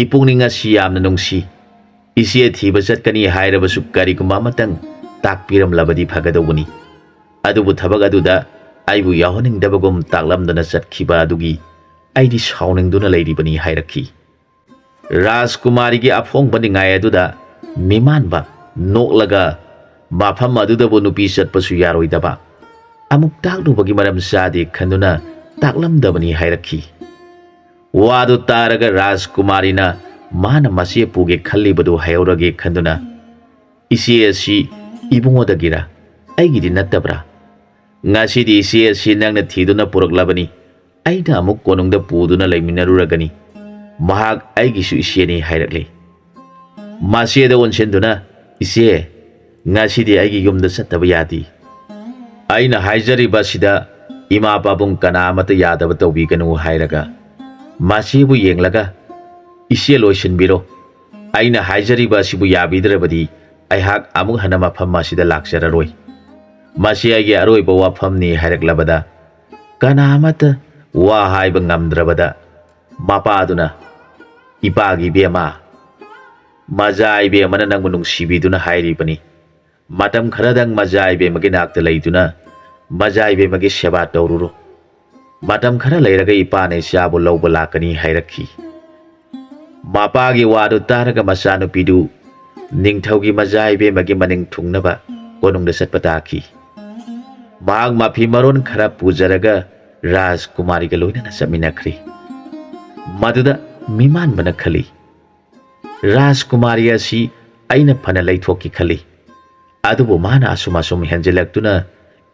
"ꯏꯄꯨꯛꯅꯤꯡ ꯑꯁꯤ ꯌꯥꯝꯅ ꯅꯨꯡꯁꯤ꯫ ꯏꯆꯦ ꯊꯤꯕ ꯆꯠꯀꯅꯤ ꯍꯥꯏꯔꯕꯁꯨ ꯀꯔꯤꯒꯨꯝꯕ ꯑꯃꯇꯪ ꯇꯥꯛꯄꯤꯔꯝꯂꯕꯗꯤ ꯐꯒꯗꯧꯕꯅꯤ꯫ ꯑꯗꯨꯕꯨ ꯊꯕꯛ ꯑꯗꯨꯗ ꯑꯩꯕꯨ ꯌꯥꯎꯍꯟꯅꯤꯡꯗꯕꯒꯨꯝ ꯇꯥꯛꯂꯝꯗꯅ ꯆꯠꯈꯤꯕ ꯑꯗꯨꯒꯤ ꯑꯩꯗꯤ ꯁꯥꯎꯅꯤꯡꯗꯨꯅ ꯂꯩꯔꯤꯕꯅꯤ" ꯍꯥꯏꯔꯛꯈꯤ꯫ ꯔꯥꯖꯀꯨꯃꯥꯔꯤꯒꯤ ꯑꯐꯣꯡꯕ ꯅꯤꯡꯉꯥꯏ ꯑꯗꯨꯗ ꯃꯤꯃꯥꯟꯕ ꯅꯣꯛꯂꯒ, "ꯃꯐꯝ ꯑꯗꯨꯗꯕꯨ ꯅꯨꯄꯤ ꯆꯠꯄꯁꯨ ꯌꯥꯔꯣꯏꯗꯕ, ꯑꯃꯨꯛ ꯇꯥꯛꯂꯨꯕꯒꯤ ꯃꯔꯝ ꯆꯥꯗꯦ ꯈꯟꯗꯨꯅ ꯇꯥꯛꯂꯝꯗꯕꯅꯤ" ꯍꯥꯏꯔꯛꯈꯤ꯫ ꯋꯥꯗꯨ ꯇꯥꯔꯒ ꯔꯥꯖꯀꯨꯃꯥꯔꯤꯅ ꯃꯥꯅ ꯃꯆꯦ ꯄꯨꯒꯦ ꯈꯜꯂꯤꯕꯗꯨ ꯍꯥꯏꯍꯧꯔꯒꯦ ꯈꯟꯗꯨꯅ, "ꯏꯆꯦ ꯑꯁꯤ ꯏꯕꯨꯡꯉꯣꯗꯒꯤꯔ? ꯑꯩꯒꯤꯗꯤ ꯅꯠꯇꯕ꯭ꯔꯥ? ꯉꯁꯤꯗꯤ ꯏꯆꯦ ꯑꯁꯤ ꯅꯪꯅ ꯊꯤꯗꯨꯅ ꯄꯨꯔꯛꯂꯕꯅꯤ꯫ ꯑꯩꯅ ꯑꯃꯨꯛ ꯀꯣꯅꯨꯡꯗ ꯄꯨꯗꯨꯅ ꯂꯩꯃꯤꯟꯅꯔꯨꯔꯒꯅꯤ꯫ ꯃꯍꯥꯛ ꯑꯩꯒꯤꯁꯨ ꯏꯆꯦꯅꯤ" ꯍꯥꯏꯔꯛꯂꯤ꯫ ꯃꯆꯦꯗ ꯑꯣꯟꯁꯤꯟꯗꯨꯅ, "ꯏꯆꯦ, ꯉꯁꯤꯗꯤ ꯑꯩꯒꯤ ꯌꯨꯝꯗ ꯆꯠꯇꯕ ꯌꯥꯗꯦ꯫ ꯑꯩꯅ ꯍꯥꯏꯖꯔꯤꯕ ꯑꯁꯤꯗ ꯏꯃꯥ ꯄꯥꯕꯨꯡ ꯀꯅꯥ ꯑꯃꯠꯇ ꯌꯥꯗꯕ ꯇꯧꯕꯤꯒꯅꯨ" ꯍꯥꯏꯔꯒ, ꯃꯆꯦꯕꯨ ꯌꯦꯡꯂꯒ, "ꯏꯆꯦ, ꯂꯣꯏꯁꯤꯟꯕꯤꯔꯣ꯫ ꯑꯩꯅ ꯍꯥꯏꯖꯔꯤꯕ ꯑꯁꯤꯕꯨ ꯌꯥꯕꯤꯗ꯭ꯔꯕꯗꯤ ꯑꯩꯍꯥꯛ ꯑꯃꯨꯛ ꯍꯟꯅ ꯃꯐꯝ ꯑꯁꯤꯗ ꯂꯥꯛꯆꯔꯔꯣꯏ꯫ ꯃꯁꯤ ꯑꯩꯒꯤ ꯑꯔꯣꯏꯕ ꯋꯥꯐꯝꯅꯤ" ꯍꯥꯏꯔꯛꯂꯕꯗ, ꯀꯅꯥ ꯑꯃꯠꯇ ꯋꯥ ꯍꯥꯏꯕ ꯉꯝꯗ꯭ꯔꯕꯗ, ꯃꯄꯥꯗꯨꯅ, "ꯏꯄꯥꯒꯤ ꯏꯕꯦꯝꯃ, ꯃꯖꯥ ꯏꯕꯦꯝꯃꯅ ꯅꯪꯕꯨ ꯅꯨꯡꯁꯤꯕꯤꯗꯨꯅ ꯍꯥꯏꯔꯤꯕꯅꯤ꯫ ꯃꯇꯝ ꯈꯔꯗꯪ ꯃꯖꯥ ꯏꯕꯦꯝꯃꯒꯤ ꯅꯥꯛꯇ ꯂꯩꯗꯨꯅ ꯃꯖꯥ ꯏꯕꯦꯝꯃꯒꯤ ꯁꯦꯕꯥ ꯇꯧꯔꯨꯔꯣ꯫ ꯃꯇꯝ ꯈꯔ ꯂꯩꯔꯒ ꯏꯄꯥꯅ ꯏꯆꯥꯕꯨ ꯂꯧꯕ ꯂꯥꯛꯀꯅꯤ" ꯍꯥꯏꯔꯛꯈꯤ꯫ ꯃꯄꯥꯒꯤ ꯋꯥꯗꯨ ꯇꯥꯔꯒ ꯃꯆꯥꯅꯨꯄꯤꯗꯨ ꯅꯤꯡꯊꯧꯒꯤ ꯃꯖꯥ ꯏꯕꯦꯝꯃꯒꯤ ꯃꯅꯤꯡ ꯊꯨꯡꯅꯕ ꯀꯣꯅꯨꯡꯗ ꯆꯠꯄ ꯇꯥꯈꯤ꯫ ꯃꯍꯥꯛ ꯃꯐꯤ ꯃꯔꯣꯟ ꯈꯔ ꯄꯨꯖꯔꯒ ꯔꯥꯖꯀꯨꯃꯥꯔꯤꯒ ꯂꯣꯏꯅꯅ ꯆꯠꯃꯤꯟꯅꯈ꯭ꯔꯤ꯫ ꯃꯗꯨꯗ ꯃꯤꯃꯥꯟꯕꯅ ꯈꯜꯂꯤ, "ꯔꯥꯖꯀꯨꯃꯥꯔꯤ ꯑꯁꯤ ꯑꯩꯅ ꯐꯅ ꯂꯩꯊꯣꯛꯀꯦ ꯈꯜꯂꯤ, ꯑꯗꯨꯕꯨ ꯃꯥꯅ ꯑꯁꯨꯝ ꯑꯁꯨꯝ ꯍꯦꯟꯖꯤꯜꯂꯛꯇꯨꯅ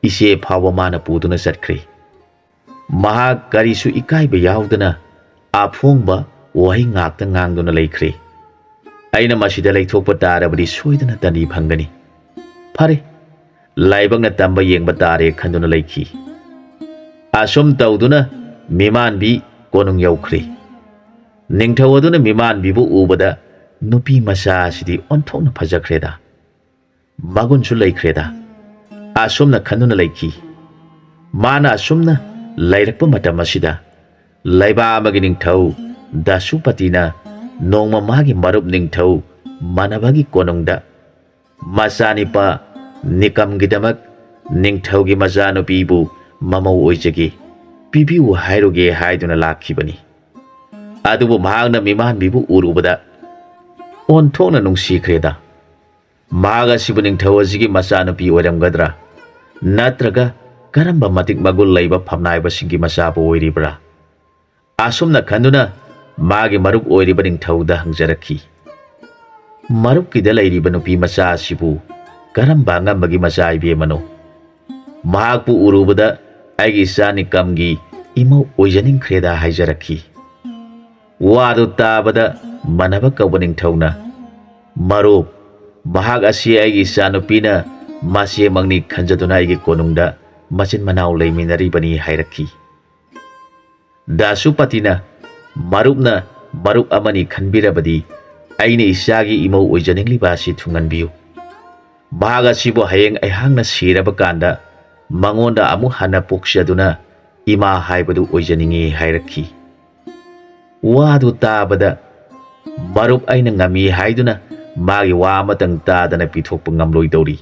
ꯏꯆꯦ ꯐꯥꯎꯕ ꯃꯥꯅ ꯄꯨꯗꯨꯅ ꯆꯠꯈ꯭ꯔꯦ"꯫ ꯃꯍꯥꯛ ꯀꯔꯤꯁꯨ ꯏꯀꯥꯏꯕ ꯌꯥꯎꯗꯅ ꯑꯐꯣꯡꯕ ꯋꯥꯍꯩ ꯉꯥꯛꯇ ꯉꯥꯡꯗꯨꯅ ꯂꯩꯈ꯭ꯔꯦ꯫ ꯑꯩꯅ ꯃꯁꯤꯗ ꯂꯩꯊꯣꯛꯄ ꯇꯥꯔꯕꯗꯤ ꯁꯣꯏꯗꯅ ꯇꯟꯗꯤ ꯐꯪꯒꯅꯤ꯫ ꯐꯔꯦ, ꯂꯥꯏꯕꯛꯅ ꯇꯝꯕ ꯌꯦꯡꯕ ꯇꯥꯔꯦ ꯈꯟꯗꯨꯅ ꯂꯩꯈꯤ꯫ ꯑꯁꯨꯝ ꯇꯧꯗꯨꯅ ꯃꯤꯃꯥꯟꯕꯤ ꯀꯣꯅꯨꯡ ꯌꯧꯈ꯭ꯔꯦ꯫ ꯅꯤꯡꯊꯧ ꯑꯗꯨꯅ ꯃꯤꯃꯥꯟꯕꯤꯕꯨ ꯎꯕꯗ ꯅꯨꯄꯤ ꯃꯆꯥ ꯑꯁꯤꯗꯤ ꯑꯣꯟꯊꯣꯛꯅ ꯐꯖꯈ꯭ꯔꯦꯗ, ꯃꯒꯨꯟꯁꯨ ꯂꯩꯈ꯭ꯔꯦꯗ꯫ ꯑꯁꯨꯝꯅ ꯈꯟꯗꯨꯅ ꯂꯩꯈꯤ꯫ ꯃꯥꯅ ꯑꯁꯨꯝꯅ ꯂꯩꯔꯛꯄ ꯃꯇꯝ ꯑꯁꯤꯗ ꯂꯩꯕꯥꯛ ꯑꯃꯒꯤ ꯅꯤꯡꯊꯧ ꯗꯥꯁꯨꯄꯇꯤꯅ ꯅꯣꯡꯃ ꯃꯥꯒꯤ ꯃꯔꯨꯞ ꯅꯤꯡꯊꯧ ꯃꯥꯟꯅꯕꯒꯤ ꯀꯣꯅꯨꯡꯗ ꯃꯆꯥꯅꯤꯄꯥ ꯅꯤꯀꯝꯒꯤꯗꯃꯛ ꯅꯤꯡꯊꯧꯒꯤ ꯃꯆꯥꯅꯨꯄꯤꯕꯨ ꯃꯃꯧ ꯑꯣꯏꯖꯒꯦ, ꯄꯤꯕꯤꯌꯨ ꯍꯥꯏꯔꯨꯒꯦ ꯍꯥꯏꯗꯨꯅ ꯂꯥꯛꯈꯤꯕꯅꯤ꯫ ꯑꯗꯨꯕꯨ ꯃꯍꯥꯛꯅ ꯃꯤꯃꯥꯟꯕꯤꯕꯨ ꯎꯔꯨꯕꯗ ꯑꯣꯟꯊꯣꯛꯅ ꯅꯨꯡꯁꯤꯈ꯭ꯔꯦꯗ꯫ ꯃꯍꯥꯛ ꯑꯁꯤꯕꯨ ꯅꯤꯡꯊꯧ ꯑꯁꯤꯒꯤ ꯃꯆꯥꯅꯨꯄꯤ ꯑꯣꯏꯔꯝꯒꯗ꯭ꯔꯥ? ꯅꯠꯇ꯭ꯔꯒ ꯀꯔꯝꯕ ꯃꯇꯤꯛ ꯃꯒꯨꯟ ꯂꯩꯕ ꯐꯝꯅꯥꯏꯕꯁꯤꯡꯒꯤ ꯃꯆꯥꯕꯨ ꯑꯣꯏꯔꯤꯕ꯭ꯔꯥ? ꯑꯁꯨꯝꯅ ꯈꯟꯗꯨꯅ ꯃꯥꯒꯤ ꯃꯔꯨꯞ ꯑꯣꯏꯔꯤꯕ ꯅꯤꯡꯊꯧꯗ ꯍꯪꯖꯔꯛꯈꯤ꯫ ꯃꯔꯨꯞꯀꯤꯗ ꯂꯩꯔꯤꯕ ꯅꯨꯄꯤ ꯃꯆꯥ ꯑꯁꯤꯕꯨ ꯀꯔꯝꯕ ꯑꯉꯝꯕꯒꯤ ꯃꯆꯥ ꯏꯕꯦꯝꯃꯅꯣ? ꯃꯍꯥꯛꯄꯨ ꯎꯔꯨꯕꯗ ꯑꯩꯒꯤ ꯏꯆꯥ ꯅꯤꯀꯝꯒꯤ ꯏꯃꯧ ꯑꯣꯏꯖꯅꯤꯡꯈ꯭ꯔꯦꯗ ꯍꯥꯏꯖꯔꯛꯈꯤ꯫ ꯋꯥꯗꯨ ꯇꯥꯕꯗ ꯃꯥꯟꯅꯕ ꯀꯧꯕ ꯅꯤꯡꯊꯧꯅ, "ꯃꯔꯨꯞ, ꯃꯍꯥꯛ ꯑꯁꯤ ꯑꯩꯒꯤ ꯏꯆꯥꯅꯨꯄꯤꯅ ꯃꯆꯦꯃꯛꯅꯤ ꯈꯟꯖꯗꯨꯅ ꯑꯩꯒꯤ ꯀꯣꯅꯨꯡꯗ ꯃꯆꯤꯟ ꯃꯅꯥꯎ ꯂꯩꯃꯤꯟꯅꯔꯤꯕꯅꯤ" ꯍꯥꯏꯔꯛꯈꯤ꯫ ꯗꯥꯁꯨꯄꯇꯤꯅ, "ꯃꯔꯨꯞꯅ ꯃꯔꯨꯞ ꯑꯃꯅꯤ ꯈꯟꯕꯤꯔꯕꯗꯤ ꯑꯩꯅ ꯏꯆꯥꯒꯤ ꯏꯃꯧ ꯑꯣꯏꯖꯅꯤꯡꯂꯤꯕ ꯑꯁꯤ ꯊꯨꯡꯍꯟꯕꯤꯌꯨ꯫ ꯃꯍꯥꯛ ꯑꯁꯤꯕꯨ ꯍꯌꯦꯡ ꯑꯩꯍꯥꯛꯅ ꯁꯤꯔꯕ ꯀꯥꯟꯗ ꯃꯉꯣꯟꯗ ꯑꯃꯨꯛ ꯍꯟꯅ ꯄꯣꯛꯆꯗꯨꯅ ꯏꯃꯥ ꯍꯥꯏꯕꯗꯨ ꯑꯣꯏꯖꯅꯤꯡꯏ" ꯍꯥꯏꯔꯛꯈꯤ꯫ ꯋꯥꯗꯨ ꯇꯥꯕꯗ, "ꯃꯔꯨꯞ, ꯑꯩꯅ ꯉꯝꯃꯤ ꯍꯥꯏꯗꯨꯅ ꯃꯥꯒꯤ ꯋꯥ ꯑꯃꯇꯪ ꯇꯥꯗꯅ ꯄꯤꯊꯣꯛꯄ ꯉꯝꯂꯣꯏꯗꯧꯔꯤ꯫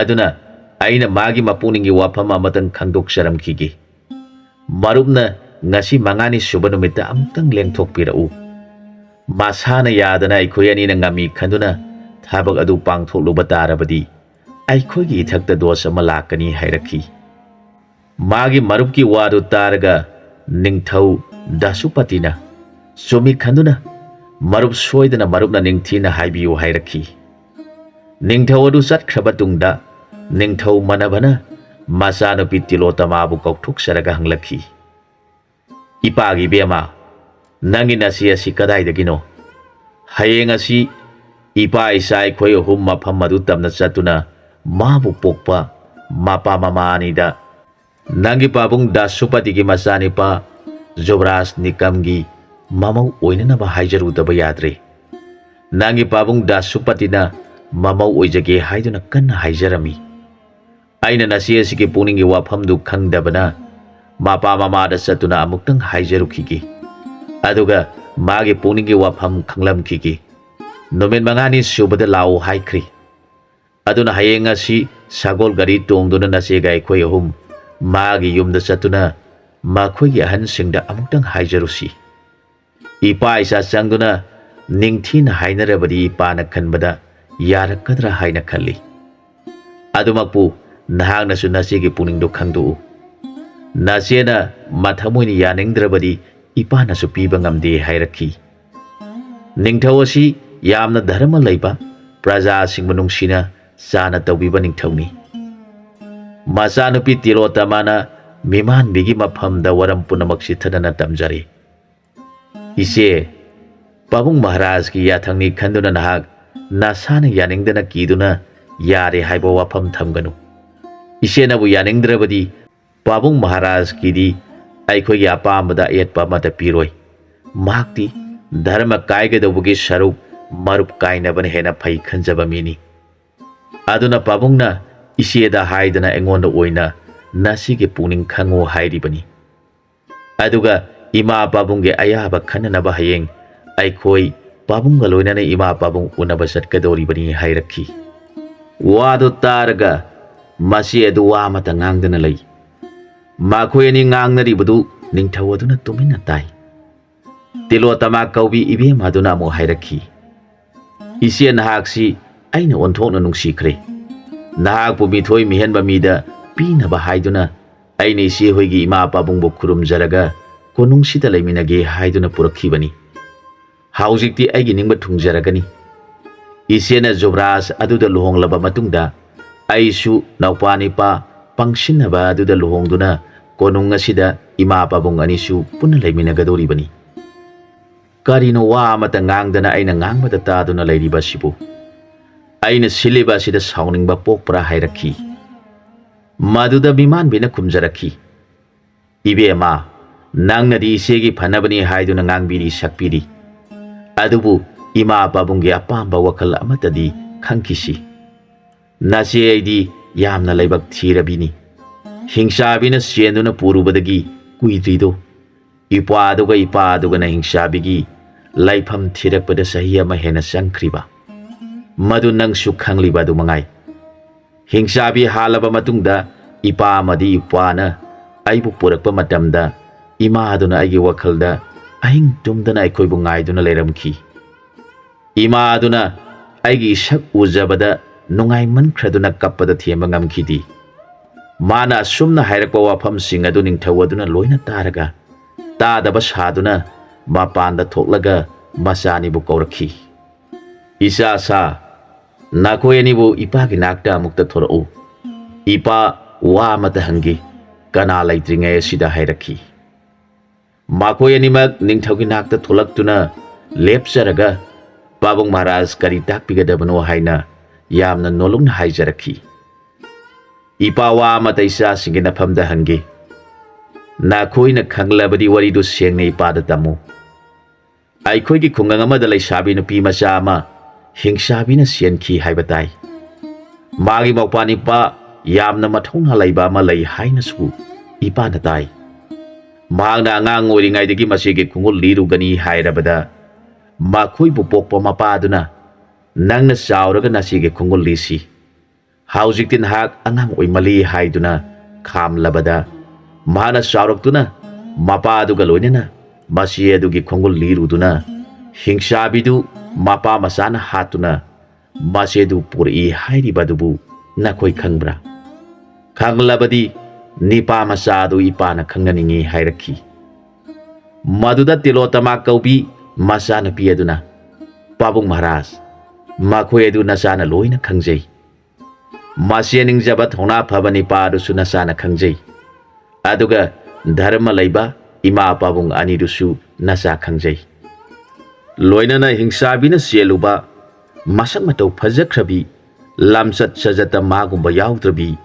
ꯑꯗꯨꯅ ꯑꯩꯅ ꯃꯥꯒꯤ ꯃꯄꯨꯛꯅꯤꯡꯒꯤ ꯋꯥꯐꯝ ꯑꯃꯇꯪ ꯈꯪꯗꯣꯛꯆꯔꯝꯈꯤꯒꯦ꯫ ꯃꯔꯨꯞꯅ ꯉꯁꯤ ꯃꯉꯥꯅꯤ ꯁꯨꯕ ꯅꯨꯃꯤꯠꯇ ꯑꯃꯨꯛꯇꯪ ꯂꯦꯡꯊꯣꯛꯄꯤꯔꯛꯎ꯫ ꯃꯁꯥꯅ ꯌꯥꯗꯅ ꯑꯩꯈꯣꯏ ꯑꯅꯤꯅ ꯉꯝꯃꯤ ꯈꯟꯗꯨꯅ ꯊꯕꯛ ꯑꯗꯨ ꯄꯥꯡꯊꯣꯛꯂꯨꯕ ꯇꯥꯔꯕꯗꯤ ꯑꯩꯈꯣꯏꯒꯤ ꯏꯊꯛꯇ ꯗꯣꯁ ꯑꯃ ꯂꯥꯛꯀꯅꯤ" ꯍꯥꯏꯔꯛꯈꯤ꯫ ꯃꯥꯒꯤ ꯃꯔꯨꯞꯀꯤ ꯋꯥꯗꯨ ꯇꯥꯔꯒ ꯅꯤꯡꯊꯧ ꯗꯥꯁꯨꯄꯇꯤꯅ ꯆꯨꯝꯃꯤ ꯈꯟꯗꯨꯅ, "ꯃꯔꯨꯞ, ꯁꯣꯏꯗꯅ ꯃꯔꯨꯞꯅ ꯅꯤꯡꯊꯤꯅ ꯍꯥꯏꯕꯤꯌꯨ" ꯍꯥꯏꯔꯛꯈꯤ꯫ ꯅꯤꯡꯊꯧ ꯑꯗꯨ ꯆꯠꯈ꯭ꯔꯕ ꯇꯨꯡꯗ ꯅꯤꯡꯊꯧ ꯃꯅꯕꯅ ꯃꯆꯥꯅꯨꯄꯤ ꯇꯤꯂꯣꯇꯃꯥꯕꯨ ꯀꯧꯊꯣꯛꯆꯔꯒ ꯍꯪꯂꯛꯈꯤ, "ꯏꯄꯥꯒꯤ ꯏꯕꯦꯝꯃ, ꯅꯪꯒꯤ ꯅꯆꯦ ꯑꯁꯤ ꯀꯗꯥꯏꯗꯒꯤꯅꯣ? ꯍꯌꯦꯡ ꯑꯁꯤ ꯏꯄꯥ ꯏꯆꯥ ꯑꯩꯈꯣꯏ ꯑꯍꯨꯝ ꯃꯐꯝ ꯑꯗꯨ ꯇꯝꯅ ꯆꯠꯇꯨꯅ ꯃꯥꯕꯨ ꯄꯣꯛꯄ ꯃꯄꯥ ꯃꯃꯥ ꯑꯅꯤꯗ ꯅꯪꯒꯤ ꯄꯥꯕꯨꯡ ꯗꯥꯁꯨꯄꯇꯤꯒꯤ ꯃꯆꯥꯅꯤꯄꯥ ꯖꯨꯕꯔꯥꯖ ꯅꯤꯀꯝꯒꯤ ꯃꯃꯧ ꯑꯣꯏꯅꯅꯕ ꯍꯥꯏꯖꯔꯨꯗꯕ ꯌꯥꯗ꯭ꯔꯦ꯫ ꯅꯪꯒꯤ ꯄꯥꯕꯨꯡ ꯗꯥꯁꯨꯄꯇꯤꯅ ꯃꯃꯧ ꯑꯣꯏꯖꯒꯦ ꯍꯥꯏꯗꯨꯅ ꯀꯟꯅ ꯍꯥꯏꯖꯔꯝꯃꯤ꯫ ꯑꯩꯅ ꯅꯆꯦ ꯑꯁꯤꯒꯤ ꯄꯨꯛꯅꯤꯡꯒꯤ ꯋꯥꯐꯝꯗꯨ ꯈꯪꯗꯕꯅ ꯃꯄꯥ ꯃꯃꯥꯗ ꯆꯠꯇꯨꯅ ꯑꯃꯨꯛꯇꯪ ꯍꯥꯏꯖꯔꯨꯈꯤꯒꯦ꯫ ꯑꯗꯨꯒ ꯃꯥꯒꯤ ꯄꯨꯛꯅꯤꯡꯒꯤ ꯋꯥꯐꯝ ꯈꯪꯂꯝꯈꯤꯒꯦ꯫ ꯅꯨꯃꯤꯠ ꯃꯉꯥꯅꯤ ꯁꯨꯕꯗ ꯂꯥꯛꯎ ꯍꯥꯏꯈ꯭ꯔꯤ꯫ ꯑꯗꯨꯅ ꯍꯌꯦꯡ ꯑꯁꯤ ꯁꯒꯣꯜ ꯒꯥꯔꯤ ꯇꯣꯡꯗꯨꯅ ꯅꯆꯦꯒ ꯑꯩꯈꯣꯏ ꯑꯍꯨꯝ ꯃꯥꯒꯤ ꯌꯨꯝꯗ ꯆꯠꯇꯨꯅ ꯃꯈꯣꯏꯒꯤ ꯑꯍꯟꯁꯤꯡꯗ ꯑꯃꯨꯛꯇꯪ ꯍꯥꯏꯖꯔꯨꯁꯤ꯫ ꯏꯄꯥ ꯏꯆꯥ ꯆꯪꯗꯨꯅ ꯅꯤꯡꯊꯤꯅ ꯍꯥꯏꯅꯔꯕꯗꯤ ꯏꯄꯥꯅ ꯈꯟꯕꯗ ꯌꯥꯔꯛꯀꯗ꯭ꯔꯥ ꯍꯥꯏꯅ ꯈꯜꯂꯤ꯫ ꯑꯗꯨꯃꯛꯄꯨ ꯅꯍꯥꯛꯅꯁꯨ ꯅꯆꯦꯒꯤ ꯄꯨꯛꯅꯤꯡꯗꯨ ꯈꯪꯗꯣꯛꯎ꯫ ꯅꯆꯦꯅ ꯃꯊꯃꯣꯏꯅ ꯌꯥꯅꯤꯡꯗ꯭ꯔꯕꯗꯤ ꯏꯄꯥꯅꯁꯨ ꯄꯤꯕ ꯉꯝꯗꯦ ꯍꯥꯏꯔꯛꯈꯤ꯫ ꯅꯤꯡꯊꯧ ꯑꯁꯤ ꯌꯥꯝꯅ ꯙꯔꯃ ꯂꯩꯕ, ꯄ꯭ꯔꯖꯥꯁꯤꯡꯕꯨ ꯅꯨꯡꯁꯤꯅ ꯆꯥꯅ ꯇꯧꯕꯤꯕ ꯅꯤꯡꯊꯧꯅꯤ꯫ ꯃꯆꯥꯅꯨꯄꯤ ꯇꯤꯂꯣꯇꯃꯥꯅ ꯃꯤꯃꯥꯟꯕꯤꯒꯤ ꯃꯐꯝꯗ ꯋꯥꯔꯝ ꯄꯨꯝꯅꯃꯛ ꯆꯤꯊꯗꯅ ꯇꯝꯖꯔꯤ꯫ ꯏꯆꯦ, ꯄꯥꯕꯨꯡ ꯃꯍꯥꯔꯥꯖꯀꯤ ꯌꯥꯊꯪꯅꯤ ꯈꯟꯗꯨꯅ ꯅꯍꯥꯛ ꯅꯁꯥꯅ ꯌꯥꯅꯤꯡꯗꯅ ꯀꯤꯗꯨꯅ ꯌꯥꯔꯦ ꯍꯥꯏꯕ ꯋꯥꯐꯝ ꯊꯝꯒꯅꯨ꯫ ꯏꯆꯦꯅꯕꯨ ꯌꯥꯅꯤꯡꯗ꯭ꯔꯕꯗꯤ ꯄꯥꯕꯨꯡ ꯃꯍꯥꯔꯥꯖꯀꯤꯗꯤ ꯑꯩꯈꯣꯏꯒꯤ ꯑꯄꯥꯝꯕꯗ ꯑꯌꯦꯠꯄ ꯑꯃꯠꯇ ꯄꯤꯔꯣꯏ꯫ ꯃꯍꯥꯛꯇꯤ ꯙꯔꯃ ꯀꯥꯏꯒꯗꯧꯕꯒꯤ ꯁꯔꯨꯛ ꯃꯔꯨꯞ ꯀꯥꯏꯅꯕꯅ ꯍꯦꯟꯅ ꯐꯩ ꯈꯟꯖꯕ ꯃꯤꯅꯤ꯫ ꯑꯗꯨꯅ ꯄꯥꯕꯨꯡꯅ ꯏꯆꯦꯗ ꯍꯥꯏꯗꯅ ꯑꯩꯉꯣꯟꯗ ꯑꯣꯏꯅ ꯅꯆꯦꯒꯤ ꯄꯨꯛꯅꯤꯡ ꯈꯪꯉꯨ ꯍꯥꯏꯔꯤꯕꯅꯤ꯫ ꯑꯗꯨꯒ ꯏꯃꯥ ꯄꯥꯕꯨꯡꯒꯤ ꯑꯌꯥꯕ ꯈꯟꯅꯅꯕ ꯍꯌꯦꯡ ꯑꯩꯈꯣꯏ ꯄꯥꯕꯨꯡꯒ ꯂꯣꯏꯅꯅ ꯏꯃꯥ ꯄꯥꯕꯨꯡ ꯎꯅꯕ ꯆꯠꯀꯗꯧꯔꯤꯕꯅꯤ ꯍꯥꯏꯔꯛꯈꯤ꯫ ꯋꯥꯗꯨ ꯇꯥꯔꯒ ꯃꯆꯦ ꯑꯗꯨ ꯋꯥ ꯑꯃꯠꯇ ꯉꯥꯡꯗꯅ ꯂꯩ꯫ ꯃꯈꯣꯏ ꯑꯅꯤ ꯉꯥꯡꯅꯔꯤꯕꯗꯨ ꯅꯤꯡꯊꯧ ꯑꯗꯨꯅ ꯇꯨꯃꯤꯟꯅ ꯇꯥꯏ꯫ ꯇꯤꯂꯣꯇꯃꯥ ꯀꯧꯕꯤ ꯏꯕꯦꯝ ꯑꯗꯨꯅ ꯑꯃꯨꯛ ꯍꯥꯏꯔꯛꯈꯤ, "ꯏꯆꯦ, ꯅꯍꯥꯛꯁꯤ ꯑꯩꯅ ꯑꯣꯟꯊꯣꯛꯅ ꯅꯨꯡꯁꯤꯈ꯭ꯔꯦ꯫ ꯅꯍꯥꯛꯄꯨ ꯃꯤꯊꯣꯏ ꯃꯤꯍꯦꯟꯕ ꯃꯤꯗ ꯄꯤꯅꯕ ꯍꯥꯏꯗꯨꯅ ꯑꯩꯅ ꯏꯆꯦ ꯍꯣꯏꯒꯤ ꯏꯃꯥ ꯄꯥꯕꯨꯡꯕꯨ ꯈꯨꯔꯨꯝꯖꯔꯒ ꯀꯣꯅꯨꯡꯁꯤꯗ ꯂꯩꯃꯤꯟꯅꯒꯦ ꯍꯥꯏꯗꯨꯅ ꯄꯨꯔꯛꯈꯤꯕꯅꯤ꯫ ꯍꯧꯖꯤꯛꯇꯤ ꯑꯩꯒꯤ ꯅꯤꯡꯕ ꯊꯨꯡꯖꯔꯒꯅꯤ꯫ ꯏꯆꯦꯅ ꯖꯨꯕꯔꯥꯖ ꯑꯗꯨꯗ ꯂꯨꯍꯣꯡꯂꯕ ꯃꯇꯨꯡꯗ ꯑꯩꯁꯨ ꯅꯧꯄꯥ ꯅꯤꯄꯥ ꯄꯪꯁꯤꯟꯅꯕ ꯑꯗꯨꯗ ꯂꯨꯍꯣꯡꯗꯨꯅ ꯀꯣꯅꯨꯡ ꯑꯁꯤꯗ ꯏꯃꯥ ꯄꯥꯕꯨꯡ ꯑꯅꯤꯁꯨ ꯄꯨꯟꯅ ꯂꯩꯃꯤꯟꯅꯒꯗꯧꯔꯤꯕꯅꯤ꯫" "ꯀꯔꯤꯅꯣ ꯋꯥ ꯑꯃꯠꯇ ꯉꯥꯡꯗꯅ ꯑꯩꯅ ꯉꯥꯡꯕꯗ ꯇꯥꯗꯨꯅ ꯂꯩꯔꯤꯕ ꯑꯁꯤꯕꯨ? ꯑꯩꯅ ꯁꯤꯜꯂꯤꯕ ꯑꯁꯤꯗ ꯁꯥꯎꯅꯤꯡꯕ ꯄꯣꯛꯄ꯭ꯔꯥ?" ꯍꯥꯏꯔꯛꯈꯤ꯫ ꯃꯗꯨꯗ ꯃꯤꯃꯥꯟꯕꯤꯅ ꯈꯨꯝꯖꯔꯛꯈꯤ, "ꯏꯕꯦꯝꯃ, ꯅꯪꯅꯗꯤ ꯏꯆꯦꯒꯤ ꯐꯅꯕꯅꯤ ꯍꯥꯏꯗꯨꯅ ꯉꯥꯡꯕꯤꯔꯤ ꯁꯛꯄꯤꯔꯤ, ꯑꯗꯨꯕꯨ ꯏꯃꯥ ꯄꯥꯕꯨꯡꯒꯤ ꯑꯄꯥꯝꯕ ꯋꯥꯈꯜ ꯑꯃꯠꯇꯗꯤ ꯈꯪꯈꯤꯁꯤ꯫ ꯅꯆꯦ ꯑꯩꯗꯤ ꯌꯥꯝꯅ ꯂꯥꯏꯕꯛ ꯊꯤꯔꯕꯤꯅꯤ꯫ ꯍꯤꯡꯆꯥꯕꯤꯅ ꯆꯦꯟꯗꯨꯅ ꯄꯨꯔꯨꯕꯗꯒꯤ ꯀꯨꯏꯗ꯭ꯔꯤꯗꯣ, ꯏꯄ꯭ꯋꯥꯗꯨꯒ ꯏꯄꯥꯗꯨꯒꯅ ꯍꯤꯡꯆꯥꯕꯤꯒꯤ ꯂꯩꯐꯝ ꯊꯤꯔꯛꯄꯗ ꯆꯍꯤ ꯑꯃ ꯍꯦꯟꯅ ꯆꯪꯈ꯭ꯔꯤꯕ, ꯃꯗꯨ ꯅꯪꯁꯨ ꯈꯪꯂꯤꯕ ꯑꯗꯨ ꯃꯉꯥꯏ꯫ ꯍꯤꯡꯆꯥꯕꯤ ꯍꯥꯠꯂꯕ ꯃꯇꯨꯡꯗ ꯏꯄꯥ ꯑꯃꯗꯤ ꯏꯄ꯭ꯋꯥꯅ ꯑꯩꯕꯨ ꯄꯨꯔꯛꯄ ꯃꯇꯝꯗ ꯏꯃꯥꯗꯨꯅ ꯑꯩꯒꯤ ꯋꯥꯈꯜꯗ ꯑꯍꯤꯡ ꯇꯨꯝꯗꯅ ꯑꯩꯈꯣꯏꯕꯨ ꯉꯥꯏꯗꯨꯅ ꯂꯩꯔꯝꯈꯤ꯫ ꯏꯃꯥ ꯑꯗꯨꯅ ꯑꯩꯒꯤ ꯏꯁꯛ ꯎꯖꯕꯗ ꯅꯨꯡꯉꯥꯏꯃꯟꯈ꯭ꯔꯗꯨꯅ ꯀꯞꯄꯗ ꯊꯦꯝꯕ ꯉꯝꯈꯤꯗꯦ꯫ ꯃꯥꯅ ꯑꯁꯨꯝꯅ ꯍꯥꯏꯔꯛꯄ ꯋꯥꯐꯝꯁꯤꯡ ꯑꯗꯨ ꯅꯤꯡꯊꯧ ꯑꯗꯨꯅ ꯂꯣꯏꯅ ꯇꯥꯔꯒ, ꯇꯥꯗꯕ ꯁꯥꯗꯨꯅ ꯃꯄꯥꯟꯗ ꯊꯣꯛꯂꯒ ꯃꯆꯥ ꯑꯅꯤꯕꯨ ꯀꯧꯔꯛꯈꯤ꯫ "ꯏꯆꯥ ꯁꯥ, ꯅꯈꯣꯏ ꯑꯅꯤꯕꯨ ꯏꯄꯥꯒꯤ ꯅꯥꯛꯇ ꯑꯃꯨꯛꯇ ꯊꯣꯔꯛꯎ꯫ ꯏꯄꯥ ꯋꯥ ꯑꯃꯇ ꯍꯪꯒꯦ, ꯀꯅꯥ ꯂꯩꯇ꯭ꯔꯤꯉꯩ ꯑꯁꯤꯗ?" ꯍꯥꯏꯔꯛꯈꯤ꯫ ꯃꯈꯣꯏ ꯑꯅꯤꯃꯛ ꯅꯤꯡꯊꯧꯒꯤ ꯅꯥꯛꯇ ꯊꯣꯛꯂꯛꯇꯨꯅ ꯂꯦꯞꯆꯔꯒ, "ꯄꯥꯕꯨꯡ ꯃꯍꯥꯔꯥꯖ ꯀꯔꯤ ꯇꯥꯛꯄꯤꯒꯗꯕꯅꯣ?" ꯍꯥꯏꯅ ꯌꯥꯝꯅ ꯅꯣꯜꯂꯨꯛꯅ ꯍꯥꯏꯖꯔꯛꯈꯤ꯫ "ꯏꯄꯥ ꯋꯥ ꯑꯃꯇ ꯏꯆꯥꯁꯤꯡꯒꯤ ꯅꯐꯝꯗ ꯍꯪꯒꯦ꯫ ꯅꯈꯣꯏꯅ ꯈꯪꯂꯕꯗꯤ ꯋꯥꯔꯤꯗꯨ ꯁꯦꯡꯅ ꯏꯄꯥꯗ ꯇꯝꯃꯨ꯫ ꯑꯩꯈꯣꯏꯒꯤ ꯈꯨꯡꯒꯪ ꯑꯃꯗ ꯂꯩꯁꯥꯕꯤ ꯅꯨꯄꯤ ꯃꯆꯥ ꯑꯃ ꯍꯤꯡꯆꯥꯕꯤꯅ ꯆꯦꯟꯈꯤ ꯍꯥꯏꯕ ꯇꯥꯏ꯫ ꯃꯥꯒꯤ ꯃꯧꯄ꯭ꯋꯥ ꯅꯤꯄꯥ ꯌꯥꯝꯅ ꯃꯊꯧꯅꯥ ꯂꯩꯕ ꯑꯃ ꯂꯩ ꯍꯥꯏꯅꯁꯨ ꯏꯄꯥꯅ ꯇꯥꯏ꯫ ꯃꯍꯥꯛꯅ ꯑꯉꯥꯡ ꯑꯣꯏꯔꯤꯉꯩꯗꯒꯤ ꯃꯁꯤꯒꯤ ꯈꯣꯡꯒꯨꯜ ꯂꯤꯔꯨꯒꯅꯤ ꯍꯥꯏꯔꯕꯗ, ꯃꯈꯣꯏꯕꯨ ꯄꯣꯛꯄ ꯃꯄꯥꯗꯨꯅ, 'ꯅꯪꯅ ꯆꯥꯎꯔꯒ ꯅꯁꯤꯒꯤ ꯈꯣꯡꯒꯨꯜ ꯂꯤꯁꯤ꯫ ꯍꯧꯖꯤꯛꯇꯤ ꯅꯍꯥꯛ ꯑꯉꯥꯡ ꯑꯣꯏꯃꯜꯂꯤ,' ꯍꯥꯏꯗꯨꯅ ꯈꯥꯝꯂꯕꯗ, ꯃꯍꯥꯛꯅ ꯆꯥꯎꯔꯛꯇꯨꯅ ꯃꯄꯥ ꯑꯗꯨꯒ ꯂꯣꯏꯅꯅ ꯃꯆꯦ ꯑꯗꯨꯒꯤ ꯈꯣꯡꯒꯨꯜ ꯂꯤꯔꯨꯗꯨꯅ, ꯍꯤꯡꯆꯥꯕꯤꯗꯨ ꯃꯄꯥ ꯃꯆꯥꯅ ꯍꯥꯠꯇꯨꯅ ꯃꯆꯦꯗꯨ ꯄꯨꯔꯛꯏ ꯍꯥꯏꯔꯤꯕ ꯑꯗꯨꯕꯨ ꯅꯈꯣꯏ ꯈꯪꯕ꯭ꯔꯥ? ꯈꯪꯂꯕꯗꯤ ꯅꯤꯄꯥ ꯃꯆꯥ ꯑꯗꯨ ꯏꯄꯥꯅ ꯈꯪꯅꯅꯤꯡꯏ ꯍꯥꯏꯔꯛꯈꯤ꯫ ꯃꯗꯨꯗ ꯇꯤꯂꯣꯇꯃꯥ ꯀꯧꯕꯤ ꯃꯆꯥꯅꯨꯄꯤ ꯑꯗꯨꯅ, "ꯄꯥꯕꯨꯡ ꯃꯍꯥꯔꯥꯖ, ꯃꯈꯣꯏ ꯑꯗꯨ ꯅꯆꯥꯅ ꯂꯣꯏꯅ ꯈꯪꯖꯩ꯫ ꯃꯆꯦ ꯅꯤꯡꯖꯕ ꯊꯧꯅꯥ ꯐꯕ ꯅꯤꯄꯥ ꯑꯗꯨꯁꯨ ꯅꯆꯥꯅ ꯈꯪꯖꯩ꯫ ꯑꯗꯨꯒ ꯙꯔꯃ ꯂꯩꯕ ꯏꯃꯥ ꯄꯥꯕꯨꯡ ꯑꯅꯤꯗꯨꯁꯨ ꯅꯆꯥ ꯈꯪꯖꯩ꯫ ꯂꯣꯏꯅꯅ ꯍꯤꯡꯆꯥꯕꯤꯅ ꯆꯦꯜꯂꯨꯕ, ꯃꯁꯛ ꯃꯇꯧ ꯐꯖꯈ꯭ꯔꯕꯤ, ꯂꯝꯆꯠ ꯁꯥꯖꯠꯇ ꯃꯥꯒꯨꯝꯕ ꯌꯥꯎꯗ꯭ꯔꯕꯤ